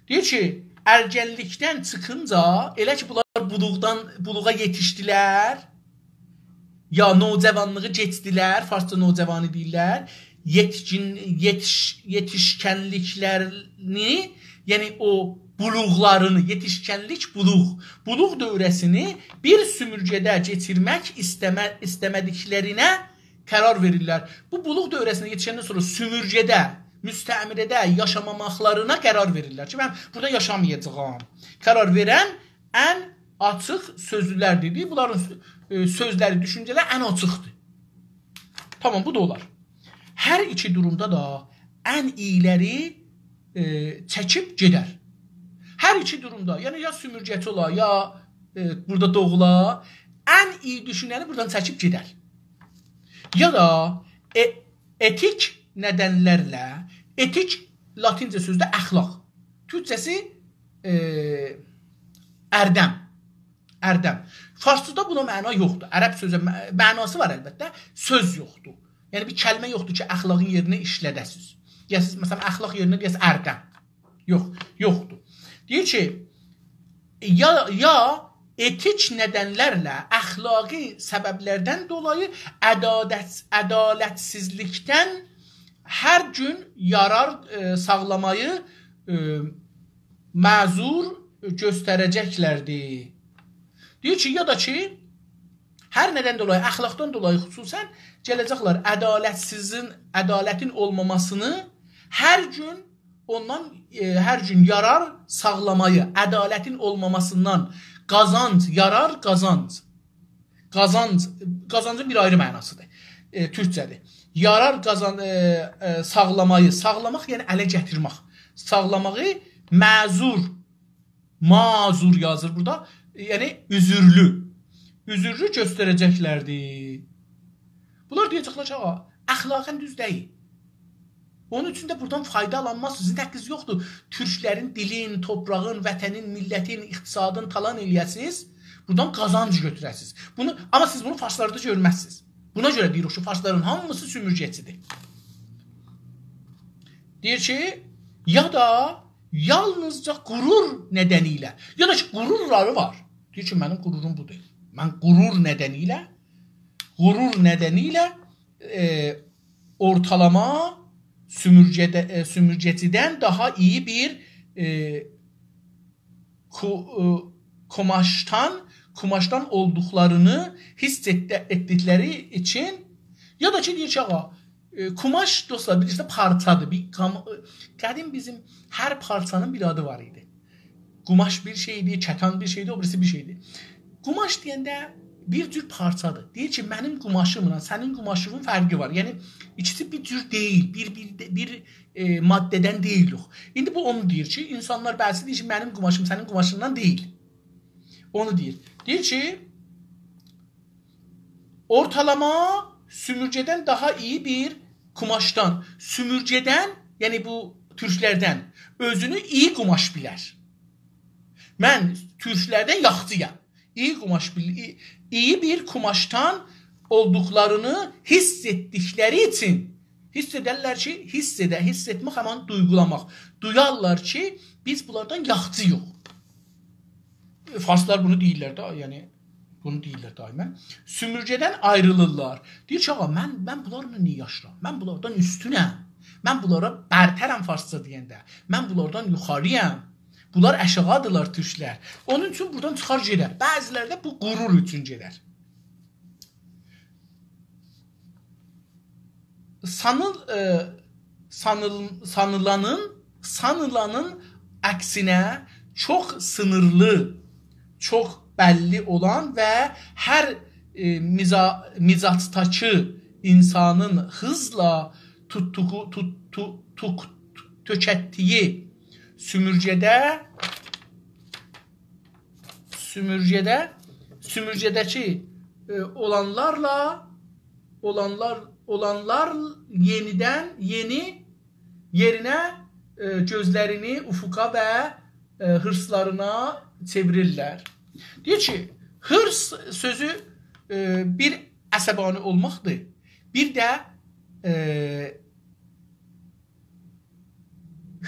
دئییر کی، ارگنلیکدن چیخینجا، ائله کی، بونلار بلوغدان، بلوغا یئتیشدیلر، یا نوجوانلیغی کئچدیلر، فارسجا نوجوانی دئییرلر، یئتکین-، یئتیش-، یئتیشکنلیکلرینی، یعنی او بلوغلارینی، یئتیشکنلیک، بلوغ، بلوغ دوره‌سینی بیر سومورگه‌ده کئچیرمک ایسته‌مه-، ایسته‌مه‌دیکلرینه قرار وئریرلر. بو بلوغ دوره‌سینه یئتیشندن سونرا سومورگه‌ده، مستعمره‌ده یاشاماماقلارینا قرار وئریرلر کی، من بورادا یاشامایاجاغام. قرار وئرن ان آچیق سؤزلولر دئدی. بونلارین سؤ-، ائ، سؤزلری، دوشونجه‌لری ان آچیقدیر. تامام، بو دا اولار. هر ایکی دورومدا دا ان ایی‌لری، ائ، چکیب گئدر. هر ایکی دورومدا، یعنی یا سومورگه‌چی اولا، یا، ائ، بورادا دوغولا، ان ایی دوشوننی بورادان چکیب گئدر. یا دا ائ-، ائتیک ندنلرله، ائتیک لاتینجه سؤزدور اخلاق. تورکجه‌سی، ائ، اردم. اردم. فارسجادا بونا معنا یوخدور. عرب سؤزو مع-، معناسی وار البته، سؤز یوخدور. یعنی بیر کلمه یوخدور کی، اخلاقین یئرینه ایشلده‌سیز. دئیه‌سیز، مثلا، اخلاق یئرینه دئیه‌سیز اردم. یوخ، یوخدور. دئییر کی، یا، یا ائتیک ندنلرله، اخلاقی سببلردن دولایی عدالت، عدالتسیزلیکدن هر گون یارار، ائ، ساغلامایی، ائ، معذور گؤستره‌جکلردیر. دئییر کی، یا دا کی، هر ندن دولایی، اخلاقدان دولایی خصوصا گله‌جکلر عدالتسیزین، عدالتین اولماماسینی هر گون اوندان، ائ، هر گون یارار ساغلامایی، عدالتین اولماماسیندان قازانج، یارار قازانج. قازانج، قازانجین بیر آیری معناسیدیر. ائ، تورکجه‌دیر. یارار قازان-، ائ، ائ، ساغلامایی، ساغلاماق، یعنی اله گتیرمک. ساغلاماغی معذور، معذور یازیر بورادا. یعنی عذرلو. عذرلو گؤستره‌جکلردیر. بونلار دئیه‌جکلر کی، آغا، اخلاقاً دوز دئییل. اونون اوچون ده بورادان فایدا آلانمازسینیز. سیزین حاققینیز یوخدور تورکلرین دیلین، توپراغین، وطنین، میللتین، اقتصادین تالان ائله‌یه‌سینیز، بورادان قازانج گؤتوره‌سینیز. بونو، آمما سیز بونو فارسلاردا گؤرمزسینیز. بونا گؤره دئییریک کی، فارسلارین هامیسی سومورگه‌چیدیر. دئییر کی، یا دا یالنیزجا غرور ندنیله، یا دا کی، غرورلاری وار. دئییر کی، منیم غروروم بودور. من غرور ندنیله غرور ندنیله، ائ، اورتالاما سومورگه‌ده-، ائ، سومورگه‌چیدن داها ایی بیر، ائ، کو-، ائ، کوماشدان، کوماشدان اولدوقلارینی حیس ائتدی-، ائتدیکلری اوچون، یا دا کی، دئییر کی، آغا، ائ، کوماش، دوستلار، بیلیرسینیز، پارچادیر. بیر قام-، ائ، قدیم بیزیم هر پارچانین بیر آدی وار ایدی. قوماش بیر شئیدیر، کتان بیر شئیدیر، او بیریسی بیر شئیدیر. قوماش دئینده بیر جور پارچادیر. دئییر کی، منیم قوماشیملا سنین قوماشینین فرقی وار. یعنی، ایکیسی بیر جور دئییل، بیر، بیر، بیر، ائ، ماده‌دن دئییلیک. ایندی بو اونو دئییر کی، اینسانلار بعضیسی دئییر کی، منیم قوماشیم سنین قوماشیندان دئییل. اونو دئییر. دئییر کی، اورتالاما سومورگه‌دن داها ایی بیر قوماشدان. سومورگه‌دن، یعنی بو تورکلردن اؤزونو ایی قوماش بیلر. من تورکلردن یاخشی‌یام. ایی قوماش بیل-، ایی، ایی بیر قوماشدان اولدوقلارینی حیس ائتدیکلری اوچون، حیس ائدرلر کی، حیس ائده، حیس ائتمک همان دویغولاماق. دویارلار کی، بیز بونلاردان یاخشی‌ییق. فارسلار بونو دئییرلر ده، یعنی بونو دئییرلر دائما. سومورگه‌دن آیریلیرلار. دئییر کی، آغا، من، من بونلارلا نییه یاشیرام؟ من بونلاردان اوستونم. من بونلارا برترم فارسجا دئینده. من بونلاردان یوخاری‌یام. بونلار آشاغی‌دیرلار تورکلر. اونون اوچون بورادان چیخار گئدر. بعضیلری ده بو غرور اوچون گئدر. سانیل-، ائ، سانیل-، سانیلانین، سانیلانین عکسینه چوخ سینیرلی، چوخ بللی اولان و هر، ائ، میزا-، میزاجداکی اینسانین هیزلا توتدوغو، توت-، تو-، توک-، تؤکتدیگی سومورگه‌ده، سومورگه‌ده، سومورگه‌ده‌کی، ائ، اولانلارلا، اولانلار، اولانلار یئنیدن، یئنی یئرینه، ائ، گؤزلرینی افقا و، ائ، هیرسلارینا چئویریرلر. دئییر کی، هیرس سؤزو، ائ، بیر عصبانی اولماقدیر، بیر ده، ائ،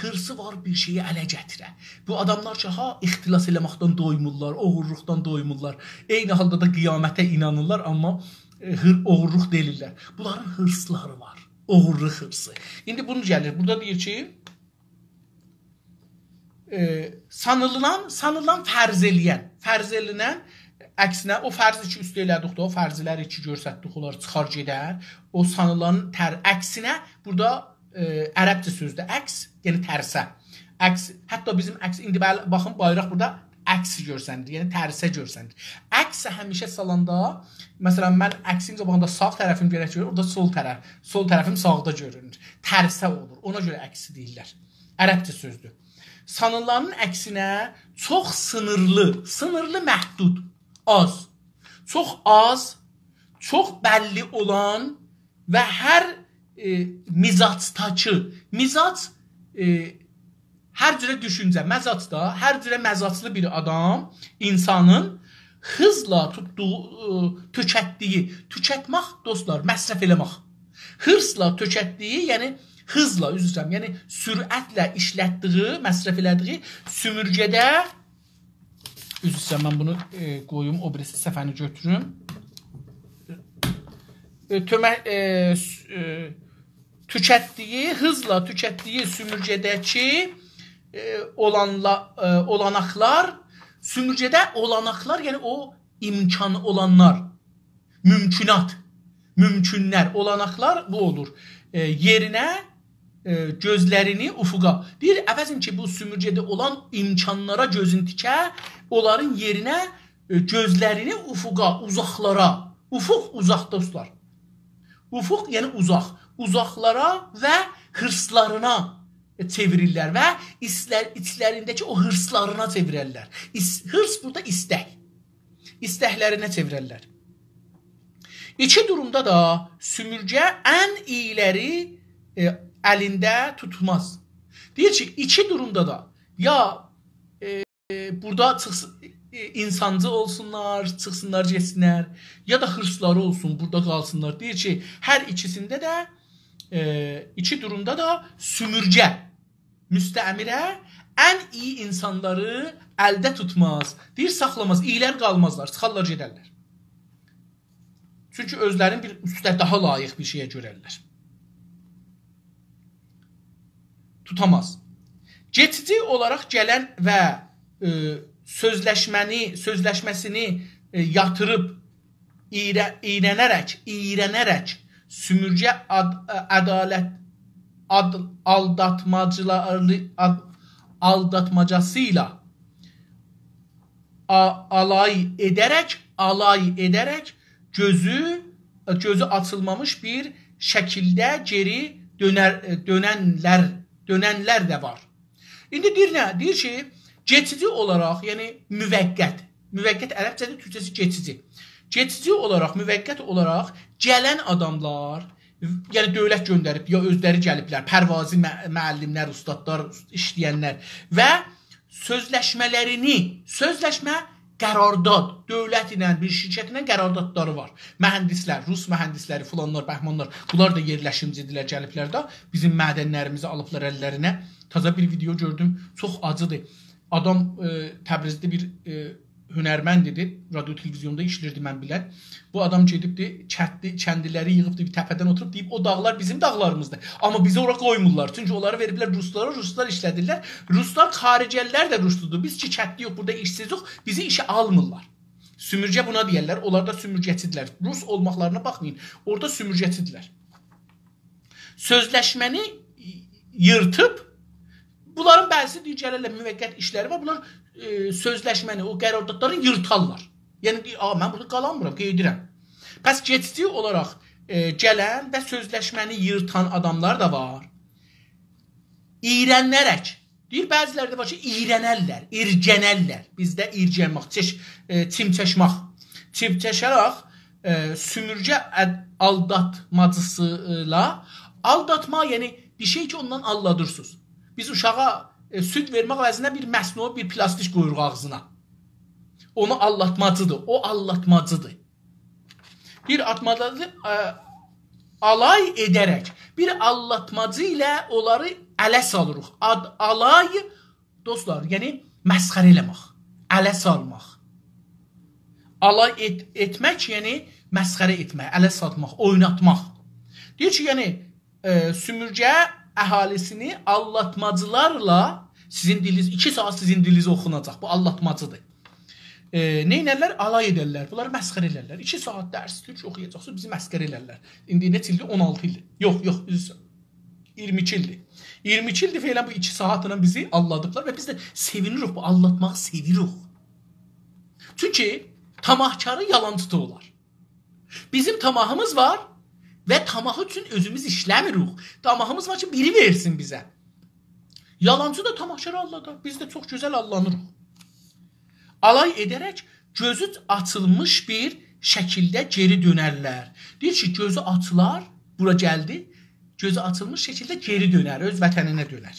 هیرسی وار بیر شئیی اله گتیره. بو آداملار کی، ها، اختلاس ائله‌مکدن دویمورلار، اوغورلوقدان دویمورلار. عینی حالدا دا قیامته اینانیرلار، آمما، ائ، هیر-، اوغورلوق دئییرلر. بونلارین هیرسلاری وار. اوغورلوق هیرسی. ایندی بونو گلیر. بورادا دئییر کی، ائ، سانیلان، سانیلان فرض ائله‌ین، فرض ائله‌نن عکسینه، او فرضی کی، اوسته ائله‌دیک ده، او فرضلری کی، گؤرستدیک، اونلار چیخار گئدر. او سانیلان تر-، عکسینه، بورادا، ائ، عربجه سؤزدور، عکس، یعنی ترسه. عکس، حتی بیزیم عکس، ایندی بل-، باخین، بایراق بورادا عکس گؤرسنیر، یعنی ترسه گؤرسنیر. عکس همیشه سالاندا، مثلا، من عکسین قاباغیندا ساغ طرفیم گرک گؤرور، اورادا سول طرف، سول طرفیم ساغدا گؤرونور. ترسه اولور. اونا گؤره عکس دئییرلر. عربجه سؤزدور. سانیلانین عکسینه چوخ سینیرلی، سینیرلی، محدود، آز. چوخ آز، چوخ بللی اولان و هر، ائ، میزاجداکی، میزاج، ائ، هر جوره دوشونجه، مزاج دا، هر جوره مزاجلی بیر آدام، اینسانین هیرسلا توتدوغو، ائ، تؤکتدیگی، تؤکتمک، دوستلار، مصرف ائله‌مک. هیرسلا تؤکتدیگی، یعنی هیرسلا، عذر ایسته‌ییرم، یعنی سرعتله ایشلتدیگی، مصرف ائله‌دیگی سومورگه‌ده، عذر ایسته‌ییرم، من بونو، ائ، قویوم، او بیریسی صفحه‌نی گؤتوروم. ائ، تؤمه-، ائ، س-، ائ، توکتدیگی، هیزلا توکتدیگی سومورگه‌ده‌کی، ائ، اولانلا-، ائ، اولاناقلار، سومورگه‌ده اولاناقلار، یعنی او امکانی اولانلار، مومکونات، مومکونلر، اولاناقلار بو اولور. ائ، یئرینه، ائ، گؤزلرینی افقا. دئییر، عوضین کی، بو سومورگه‌ده اولان امکانلارا گؤزون تیکه، اونلارین یئرینه، ائ، گؤزلرینی افقا، اوزاقلارا. افق اوزاق، دوستلار. افق، یعنی اوزاق. اوزاقلارا و هیرسلارینا چئویریرلر و ایسلر-، ایچلرینده‌کی او هیرسلارینا چئویررلر. ایس-، هیرس بورادا ایستک. ایستکلرینه چئویررلر. ایکی دورومدا دا سومورگه ان ایی‌لری، ائ، الینده توتماز. دئییر کی، ایکی دورومدا دا یا، ائ، بورادا چیخس-، ائ، اینسانجی اولسونلار، چیخسینلار، گئتسینلر، یا دا هیرسلاری اولسون، بورادا قالسینلار. دئییر کی، هر ایکیسینده ده، ائ، ایکی دورومدا دا سومورگه، مستعمره ان ایی اینسانلاری الده توتماز. دئییر، ساخلاماز، ایی‌لر قالمازلار، چیخارلار، گئدرلر. چونکی اؤزلرینی بیر اوسته، داها لایق بیر شئیه گؤررلر. توتاماز. کئچیجی اولاراق گلن و، ائ، سؤزلشمه‌نی، سؤزلشمه‌سینی، ائ، یاتیریب، اییره-، اییرنه‌رک، اییرنه‌رک سومورگه آد-، ائ، عدالت، آد-، آلداتماجیلاری-، آد-، آلداتماجاسی ایله آ-، آلای ائده‌رک، آلای ائده‌رک گؤزو، گؤزو آچیلمامیش بیر شکیلده گئری دؤنر، دؤننلر، دؤننلر ده وار. ایندی دئییر نه؟ دئییر کی، کئچیجی اولاراق، یعنی موقت، موقت عربجه‌دیر، تورکجه‌سی کئچیجی. کئچیجی اولاراق، موقت اولاراق گلن آداملار، یعنی دؤولت گؤندریب، یا اؤزلری گلیبلر، پروازی مع-، معلم‌لر، اوستادلار، ایشله‌ینلر و سؤزلشمه‌لرینی، سؤزلشمه، قرارداد، دؤولت ایله، بیر شرکت ایله قراردادلاری وار. مهندس‌لر، روس مهندس‌لری، فلانلار، بهمانلار، بونلار دا یئرلشیمچی‌دیرلر، گلیبلر ده بیزیم معدن‌لریمیزی آلیبلار اللرینه. تازا بیر ویدئو گؤردوم، چوخ آجیدیر. آدام، ائ، تبریزده بیر، ائ، هنرمند ایدی، رادیو تلویزیوندا ایشله‌ییردی من بیلن. بو آدام گئدیبدی، کندلی، کندلی‌لری ییغیبدی بیر تپه‌دن اوتوروب، دئییب، «او داغلار بیزیم داغلاریمیزدیر.» آمما بیزی اورا قویمورلار، چونکی اونلاری وئریبلر روسلارا، روسلار ایشله‌دیرلر. روسلار، خارجه‌لی‌لر ده روسلودور. بیز کی کندلی‌یوخ، بورادا ایشسیزیک، بیزی ایشه آلمیرلار. سومورگه بونا دئیرلر، اونلار دا سومورگه‌چی‌دیرلر. روس اولماقلارینا باخمایین، اورادا سومورگه‌چی‌دیرلر. سؤزلشمه‌نی ییرتیب، بونلارین بعضیسی دئییر، گلرلر، موقت ایشلری وار. بونلار، ائ، سؤزلشمه‌نی، او قراردادلاری ییرتارلار. یعنی، دئییر، «آ، من بورادا قالانمیرام، گئدیرم.» پس کئچیجی اولاراق، ائ، گلن و سؤزلشمه‌نی ییرتان آداملار دا وار. اییرنه‌رک. دئییر، بعضی‌لری ده وار کی، اییرنرلر، ایرگنرلر. بیزده ایرگنمک، چش-، ائ، چیمچشمک. چیمچشه‌رک، ائ، سومورگه اد-، آلداتماجیسی ایله. آلداتما، یعنی بیر شئی کی، اوندان آللادیرسینیز. بیز اوشاغا، ائ، سود وئرمک عوضینه بیر مصنوعی، بیر پلاستیک قویوروق آغزینا. اونو آللاتماجی‌دیر، او آللاتماجی‌دیر. بیر آتمادادیر، ائ، آلای ائده‌رک. بیر آللاتماجی ایله اونلاری اله سالیریق. آد-، آلای، دوستلار، یعنی مسخره ائله‌مک، اله سالماق. آلای ائت-، ائتمک، یعنی مسخره ائتمک، اله سالماق، اویناتماق. دئییر کی، یعنی، ائ، سومورگه اهالی‌سینی آللاتماجیلارلا، سیزین دیلینیز، ایکی ساعات سیزین دیلینیز اوخوناجاق. بو آللاتماجی‌دیر. ائ، نئینرلر؟ آلای ائدرلر. بونلاری مسخره ائدرلر. ایکی ساعات درس تورک اوخویاجاقسینیز، بیزی مسخره ائدرلر. ایندی نئچه ایلدیر؟ اون آلتی ایلدیر. یوخ، یوخ، عذر ایسته‌ییرم. اییرمی ایکی ایلدیر. اییرمی ایکی ایلدیر فعلاً بو ایکی ساعاتلا بیزی آللادیبلار و بیز ده سئوینیریک، بو آللاتماغی سئویریک. چونکی طمعکارین یالانچیسی اولار. بیزیم طمعیمیز وار و طمع اوچون اؤزوموز ایشله‌میریک. طمعیمیز وار کی، بیری وئرسین بیزه. یالانچی دا طمعکاری آللادار. بیز ده چوخ گؤزل آللانیریق. آلای ائده‌رک گؤزو آچیلمیش بیر شکیلده گئری دؤنرلر. دئییر کی، گؤزو آچیلار، بورا گلدی، گؤزو آچیلمیش شکیلده گئری دؤنر، اؤز وطنینه دؤنر.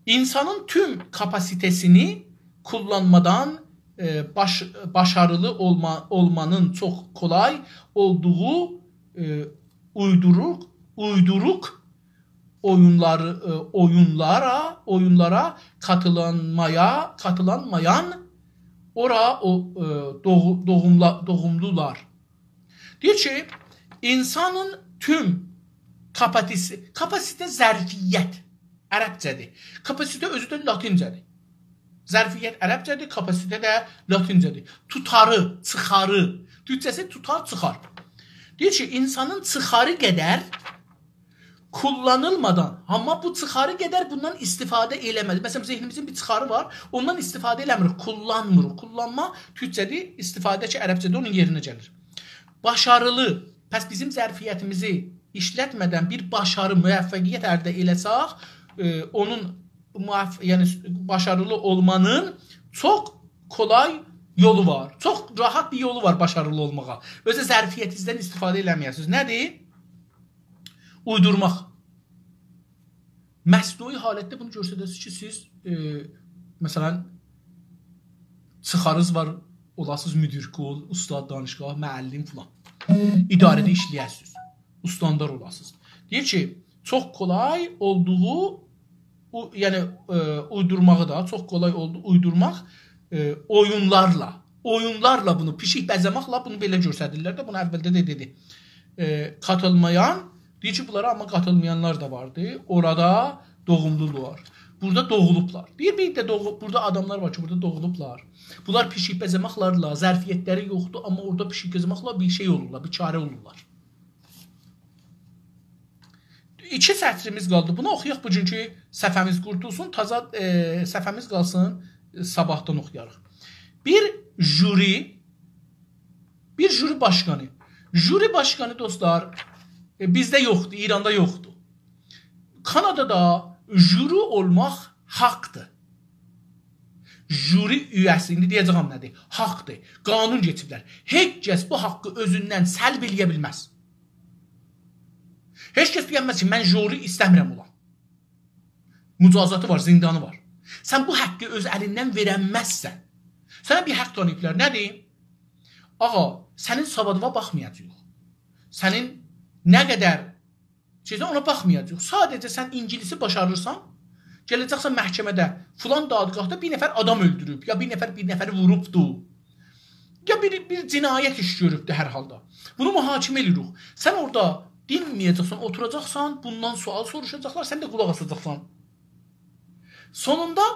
اینسانین توم کاپاسیته‌سینی کوللانمادان، ائ، باش-، باشاریلی اولما-، اولمانین چوخ کولای اولدوغو، ائ، اویدوروق، اویدوروق اویونلاری، ائ، اویونلارا، اویونلارا قاتیلانمایا، قاتیلانمایان اورا او، ائ، دوغو-، دوغوملا-، دوغوملولار. دئییر کی، اینسانین توم کاپاتیسی، کاپاسیته ظرفیت، عربجه‌دیر. کاپاسیته اؤزو ده لاتینجه‌دیر. ظرفیت عربجه‌دیر، کاپاسیته ده لاتینجه‌دیر. توتاری، چیخاری. تورکجه‌سی توتار، چیخار. دئییر کی، اینسانین چیخاری قدر کوللانیلمادان، آمما بو چیخاری قدر بوندان ایستیفاده ائله‌مه‌دی. مثلاً، ذهنیمیزین بیر چیخاری وار، اوندان ایستیفاده ائله‌میریک، کوللانمیریق. کوللانما تورکجه‌دیر، ایستیفاده کی، عربجه‌ده اونون یئرینه گلیر. باشاریلی، پس بیزیم ظرفیتیمیزی ایشلتمه‌دن بیر باشاری، موفقیت الده ائله‌سک، ائ، اونون موف-، یعنی باشاریلی اولمانین چوخ کولای یولو وار. چوخ راحت بیر یولو وار باشاریلی اولماغا. اؤزو ظرفیتینیزدن ایستیفاده ائله‌مه‌یه‌سینیز. نه‌دیر؟ اویدورماق. مصنوعی حالتده بونو گؤستره‌سینیز کی، سیز، ائ، مثلاً، چیخاریز وار، اولاسینیز مدیر کل، استاد دانشگاه، معلم فلان. اداره‌ده ایشله‌یه‌سینیز. استاندار اولاسینیز. دئییر کی، چوخ کولای اولدوغو، او، یعنی، ائ، اویدورماغی دا، چوخ کولای اولدو اویدورماق، ائ، اویونلارلا. اویونلارلا بونو، پیشیک بزه‌مکله بونو بئله گؤستریرلر ده، بونو اولده ده دئدی. ائ، قاتیلمایان، دئییر کی، بونلارا آمما قاتیلمایانلار دا واردی. اورادا دوغوملولار. بورادا دوغولوبلار. دئییر، بیر ده دوغو-، بورادا آداملار وار کی، بورادا دوغولوبلار. بونلار پیشیک بزه‌مکلرله، ظرفیتلری یوخدور، آمما اورادا پیشیک بزه‌مکله بیر شئی اولورلار، بیر چاره اولورلار. ایکی سطریمیز قالدی. بونو اوخویاق بوگونکو صفحه‌میز قورتولسون، تازا، ائ، صفحه‌میز قالسین، ائ، صاباحدان اوخویاریق. بیر ژوری، بیر ژوری باشقانی. ژوری باشقانی، دوستلار، ائ، بیزده یوخدور، ایراندا یوخدور. کانادادا ژوری اولماق حاقدیر. ژوری اویه‌سی، ایندی دئیه‌جه‌یم نه‌دیر؟ حاقدیر. قانون کئچیبلر. هئچ کس بو حاققی اؤزوندن سلب ائله‌یه بیلمز. هئچ کس دئینمز کی، من ژوری ایسته‌میرم اولام. مجازاتی وار، زندانی وار. سن بو حاققی اؤز الیندن وئرنمزسن. سنه بیر حاق تانییبلار. نه‌دیر؟ آغا، سنین سوادیوا باخمایاجاغیق. سنین نه قدر شئیسن، اونا باخمایاجاغیق. ساده‌جه سن اینگیلیسی باشاریرسان، گله‌جکسن محکمه‌ده، فلان دادگاهدا بیر نفر آدام اؤلدوروب، یا بیر نفر بیر نفری ووروبدو، یا بیر، بیر جنایت ایش گؤروبدو هر حالدا. بونو محاکمه ائله‌ییریک. سن اورادا دینمه‌یه‌جکسن، اوتوراجاقسان، بوندان سؤال سوروشاجاقلار، سن ده قولاق آساجاقسان. سونوندا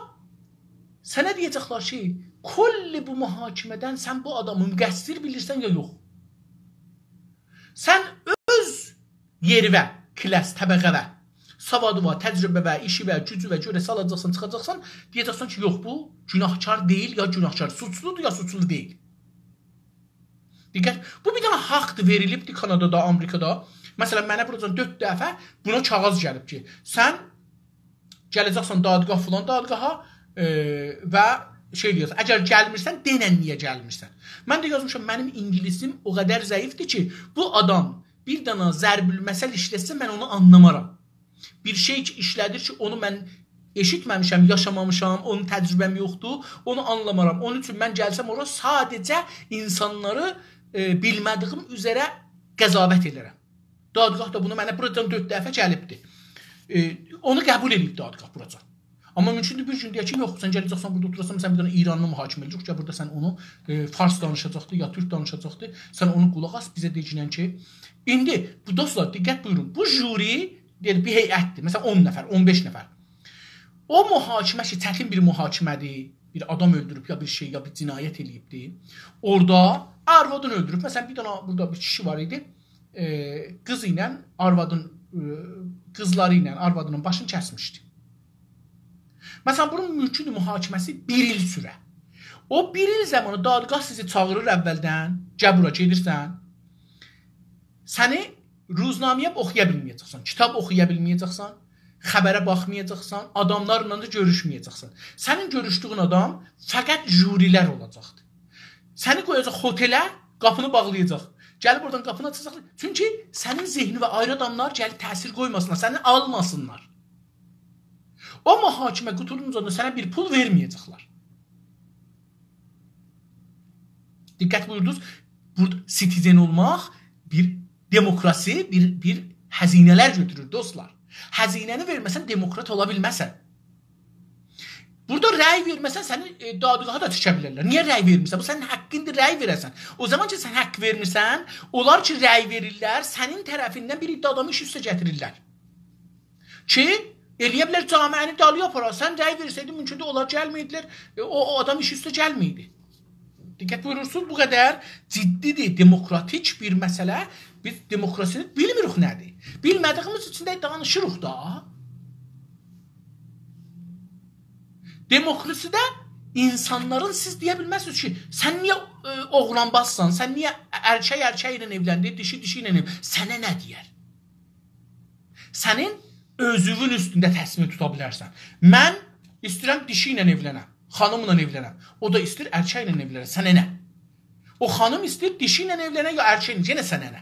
سنه دئیه‌جکلر کی، کلّ بو محاکمه‌دن سن بو آدامی مقصر بیلیرسن یا یوخ؟ سن اؤز یئریوه، کلاس، طبقه‌وه، سوادیوا، تجربه‌وه، ایشیوه، گوجووه گؤره سالاجاقسان، چیخاجاقسان، دئیه‌جکسن کی، یوخ، بو گوناهکار دئییل، یا گوناهکار، سوچلودور، یا سوچلو دئییل. دقت، بو بیر دنه حاقدیر، وئریلیبدیر کانادادا، آمریکادا. مثلا، منه بوراجان دؤرد دفعه بونا کاغیذ گلیب کی، سن گله‌جکسن دادگاه، فلان دادگاها، ائ، و شئی دئیه‌جکسن، اگر گلمیرسن، دئنن نییه گلمیرسن. من ده یازمیشام، منیم اینگیلیسیم او قدر ضعیفدیر کی، بو آدام بیر دنه ضرب‌المثل ایشلتسه، من اونو آنلامارام. بیر شئی کی، ایشله‌دیر کی، اونو من ائشیتمه‌میشم، یاشامامیشام، اونون تجربه‌م یوخدور، اونو آنلامارام. اونون اوچون من گلسم اورا، ساده‌جه اینسانلاری، ائ، بیلمه‌دیییم اوزره قضاوت ائده‌رم. دادگاه دا بونو منه بوراجان دؤرد دفعه گلیبدی. ائ، اونو قبول ائدیب دادگاه بوراجان. آمما مومکوندور بیر گون دئیه کی، یوخ، سن گله‌جکسن بورادا اوتوراسان، سن بیر دنه ایرانلی محاکمه ائله‌یه‌جک، گل بورادا سن اونو، ائ، فارس دانیشاجاقدی، یا تورک دانیشاجاقدی، سن اونو قولاق آس، بیزه دئگینن کی، ایندی بو، دوستلار، دقت بویورون، بو ژوری، دئیک، بیر هیئتدیر، مثلا، اون نفر، اون بئش نفر. او محاکمه کی، چتین بیر محاکمه‌دیر، بیر آدام اؤلدوروب، یا بیر شئی، یا بیر جنایت ائله‌ییبدی. اورادا آروادینی اؤلدوروب. مثلا، بیر دنه بورادا بیر کیشی وار ایدی. ائ، قیز ایله آروادین، ائ، قیزلاری ایله آروادینین باشینی کسمیشدی. مثلا، بونون مومکوندور محاکمه‌سی بیر ایل سوره. او بیر ایل زامانی دادگاه سیزی چاغیریر اولدن، گل بورا، گئدیرسن. سنی روزنامه‌یه اوخویا بیلمه‌یه‌جکسن، کیتاب اوخویا بیلمه‌یه‌جکسن، خبره باخمایاجاقسان، آداملارلا دا گؤروشمه‌یه‌جکسن. سنین گؤروشدویون آدام فقط ژوری‌لر اولاجاقدیر. سنی قویاجاق هتله، قاپینی باغلایاجاق. گلیب اورادان قاپینی آچاجاق. چونکی سنین ذهنیوه آیری آداملار گلیب تأثیر قویماسینلار، سنی آلماسینلار. او محاکمه قوتولونجا دا سنه بیر پول وئرمه‌یه‌جکلر. دقت بویوردونوز، بورادا سیتیزن اولماق بیر دموکراسی، بیر، بیر هزینه‌لر گؤتورور، دوستلار. هزینه‌نی وئرمه‌سن، دموکرات اولا بیلمزسن. بورادا رأی وئرمه‌سن، سنی، ائ، دادگاها دا تیکه بیلرلر. نییه رأی وئرمیرسن؟ بو سنین حاققیندیر، رأی وئره‌سن. او زامان کی، سن حاق وئرمیرسن، اونلار کی، رأی وئریرلر، سنین طرفیندن بیر عده آدامی ایش اوسته گتیریرلر. کی، ائله‌یه بیلر جامعه‌نی دالییا آپارا. سن رأی وئرسه‌یدین، مومکوندور اونلار گلمه‌یدیلر، ائ، او، او آدام ایش اوسته گلمه‌یدی. دقت بویورورسونوز، بو قدر جدی‌دیر، دموکراتیک بیر مسئله. بیز دموکراسینی بیلمیریک نه‌دیر. بیلمه‌دیییمیز اوچون ده دانیشیریق دا. دموکراسی‌ده اینسانلارین، سیز دئیه بیلمزسینیز کی، سن نییه، ائ، اوغلانبازسان، سن نییه ارکک ارکک ایله ائولندی، دیشی دیشی ایله ائو-، سنه نه دئیر؟ سنین اؤزووون اوستونده تصمیم توتا بیلرسن. من ایسته‌ییرم دیشی ایله ائولنم، خانیملا ائولنم. او دا ایسته‌ییر ارکک ایله ائولنه. سنه نه؟ او خانیم ایسته‌ییر دیشی ایله ائولنه یا ارکک ایله، یئنه سنه نه؟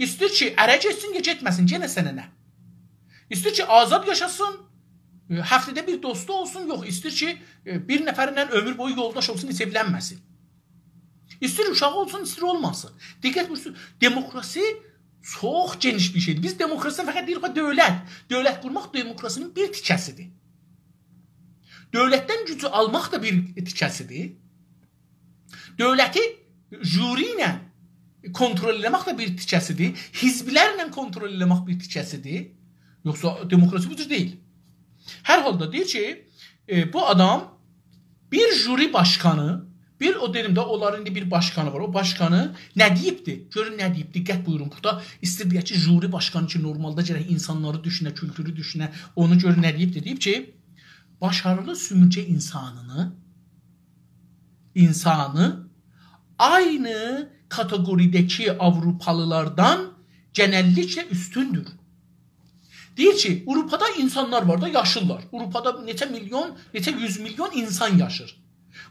ایسته‌ییر کی، اره گئتسین یا گئتمه‌سین، یئنه سنه نه؟ ایسته‌ییر کی، آزاد یاشاسین، ائ، هفته‌ده بیر دوستو اولسون، یوخ، ایسته‌ییر کی، ائ، بیر نفرله عؤمور بویو یولداش اولسون، هئچ ائولنمه‌سین. ایسته‌ییر اوشاغی اولسون، ایسته‌ییر اولماسین. دقت بویورسون، دموکراسی چوخ گئنیش بیر شئیدیر. بیز دموکراسی‌دن فقط دئییریک، باخ، دؤولت. دؤولت قورماق دموکراسی‌نین بیر تیکه‌سیدیر. دؤولتدن گوجو آلماق دا بیر تیکه‌سیدیر. دؤولتی ژوری ایله کنترل ائله‌مک ده بیر تیکه‌سیدیر. حزبلرله کنترل ائله‌مک بیر تیکه‌سیدیر. یوخسا دموکراسی بو جور دئییل. هر حالدا دئییر کی، ائ، بو آدام بیر ژوری باشقانی، بیر، او دئدیم ده، اونلارین ایندی بیر باشقانی وار. او باشقانی نه دئییبدی؟ گؤرون نه دئییب، دقت بویورون. بورادا ایسته‌ییر دئیه کی، ژوری باشقانی کی، نورمالدا گرک اینسانلاری دوشونه، کولتورو دوشونه، اونو گؤرون نه دئییبدی؟ دئییب کی، باشاریلی سومورگه اینسانینی، اینسانی عینی کاتئقوریده‌کی آوروپالیلاردان گئنللیکله اوستوندور. دئییر کی، آوروپادا اینسانلار وار دا، یاشیرلار. آوروپادا نئچه میلیون، نئچه یوز میلیون اینسان یاشیر.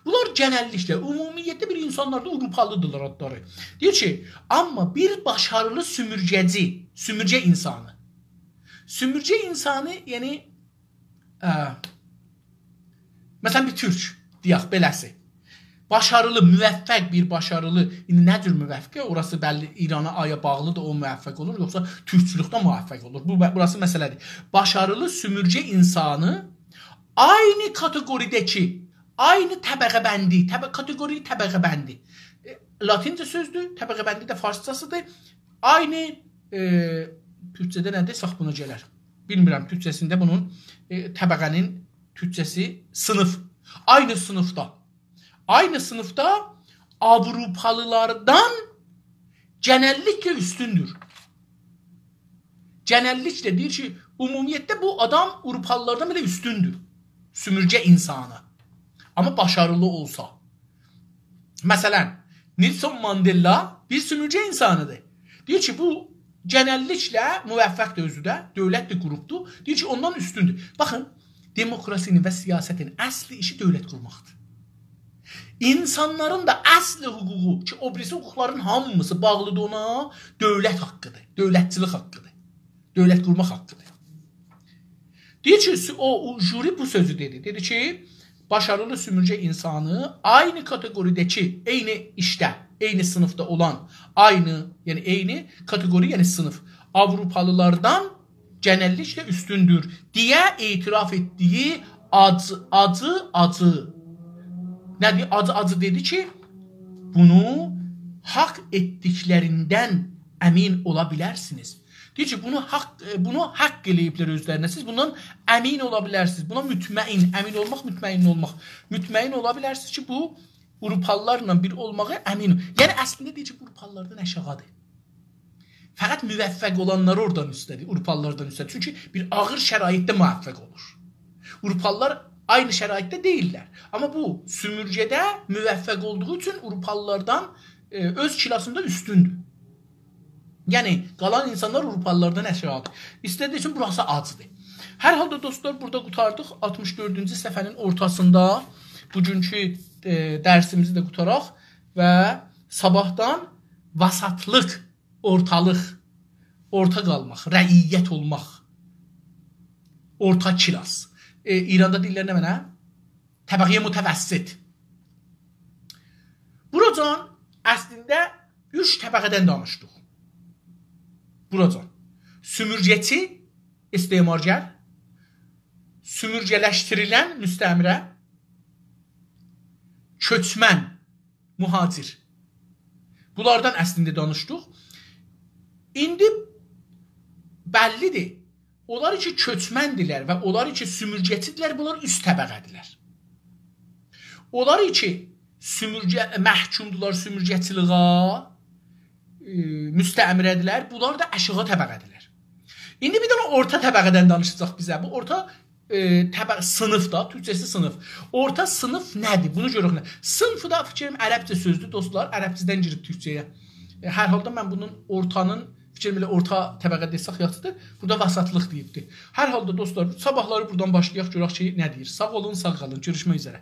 بونلار گئنللیکله، عمومیتله بیر اینسانلار دا، آوروپالیدیرلار آدلاری. دئییر کی، آمما بیر باشاریلی سومورگه‌جی، سومورگه اینسانی. سومورگه اینسانی، یعنی، اه، مثلا، بیر تورک، دئیک، بئله‌سی. باشاریلی، موفق بیر باشاریلی، ایندی نه جور موفق؟ اوراسی بللی، ایرانا، آیا باغلیدیر، او موفق اولور، یوخسا تورکچولوکده موفق اولور؟ بو، بوراسی مسئله‌دیر. باشاریلی سومورگه اینسانی عینی کاتئقوریده‌کی، عینی طبقه بندی، طب-، کاتئقوری طبقه بندی. ائ، لاتینجه سؤزدور، طبقه بندی ده فارسجاسیدیر. عینی، ائ، تورکجه‌ده نه‌دیر؟ ساخ بونا گلر. بیلمیرم، تورکجه‌سینده بونون، ائ، طبقه‌نین تورکجه‌سی صینیف. عینی صینیفدا. عینی صینیفدا آوروپالیلاردان گئنللیکله اوستوندور. گئنللیکله دئییر کی، عمومیتله بو آدام آوروپالیلاردان بئله اوستوندور. سومورگه اینسانی. آمما باشاریلی اولسا. مثلا، نلسون ماندلا بیر سومورگه اینسانیدیر. دئییر کی، بو گئنللیکله موفقدیر اؤزو ده، دؤولتدیر، قوروبدور. دئییر کی، اوندان اوستوندور. باخین، دموکراسی‌نین و سیاستین اصلی ایشی دؤولت قورماقدیر. اینسانلارین دا اصلی حقوقو کی، او بیریسی حقوقلارین هامیسی باغلیدیر اونا، دؤولت حاققیدیر، دؤولتچیلیک حاققیدیر، دؤولت قورماق حاققیدیر. دئییر کی، سو-، او، او ژوری بو سؤزو دئدی. دئدی کی، باشاریلی سومورگه اینسانی عینی کاتئقوریده‌کی، عینی ایشده، عینی صینیفدا اولان، عینی، یعنی عینی کاتئقوری، یعنی صینیف، آوروپالیلاردان گئنللیکله اوستوندور دئیه اعتراف ائتدیگی آجی، آجی، آجی. نه دئییر؟ آجی، آجی دئدی کی، بونو حاق ائتدیکلریندن امین اولا بیلرسینیز. دئییر کی، بونو حاق، ائ، بونو حاق ائله‌ییبلر اؤزلرینه. سیز بوندان امین اولا بیلرسینیز. بونا مطمئن، امین اولماق، مطمئن اولماق. مطمئن اولا بیلرسینیز کی، بو آوروپالیلارلا بیر اولماغی امین. یعنی، اصلینده دئییر کی، بو آوروپالیلاردان آشاغیدیر. فقط موفق اولانلاری اورادان اوسته‌دیر، آوروپالیلاردان اوسته‌دیر. چونکی بیر آغیر شرایطده موفق اولور. آوروپالیلار عینی شرایطده دئییللر. آمما بو سومورگه‌ده موفق اولدوغو اوچون آوروپالیلاردان، ائ، اؤز کلاسیندا اوستوندور. یعنی، قالان اینسانلار آوروپالیلاردان آشاغیدیر. ایسته‌دیگی اوچون بوراسی آجیدیر. هر حالدا، دوستلار، بورادا قوتاردیق. آلتمیش دؤردونجو صفحه‌نین اورتاسیندا بوگونکو، ائ، درسیمیزی ده قوتاراق و صاباحدان وسطلیق، اورتالیق، اورتا قالماق، رعیت اولماق، اورتا کلاس. ائ، ایراندا دئییرلر نمنه؟ طبقه‌ی متوسط. بوراجان اصلینده اوچ طبقه‌دن دانیشدیق. بوراجان. سومورگه‌چی، استعمارگر، سومورگه‌لشدیریلن مستعمره، کؤچمن، مهاجر. بونلاردان اصلینده دانیشدیق. ایندی بللیدیر. اونلار کی، کؤچمندیرلر و اونلار کی، سومورگه‌چیدیرلر، بونلار اوست طبقه‌دیرلر. اونلار کی، سومورگه، محکومدولار سومورگه‌چیلیگه، ائ، مستعمره‌دیرلر، بونلار دا آشاغی طبقه‌دیرلر. ایندی بیر دنه اورتا طبقه‌دن دانیشاجاق بیزه. بو اورتا، ائ، طبقه، صینیف دا، تورکجه‌سی صینیف. اورتا صینیف نه‌دیر؟ بونو گؤرک نه. صینف دا فیکریم عربجه سؤزدور، دوستلار. عربجه‌دن گیریب تورکجه‌یه. ائ، هر حالدا من بونون اورتانین، فیکریم ائله اورتا طبقه دئسک یاخشیدیر. بورادا وسطلیق دئییبدیر. هر حالدا، دوستلار، صاباحلاری بورادان باشلایاق، گؤرک کی، نه دئییر. ساغ اولون، ساغ قالین. گؤروشمک اوزره.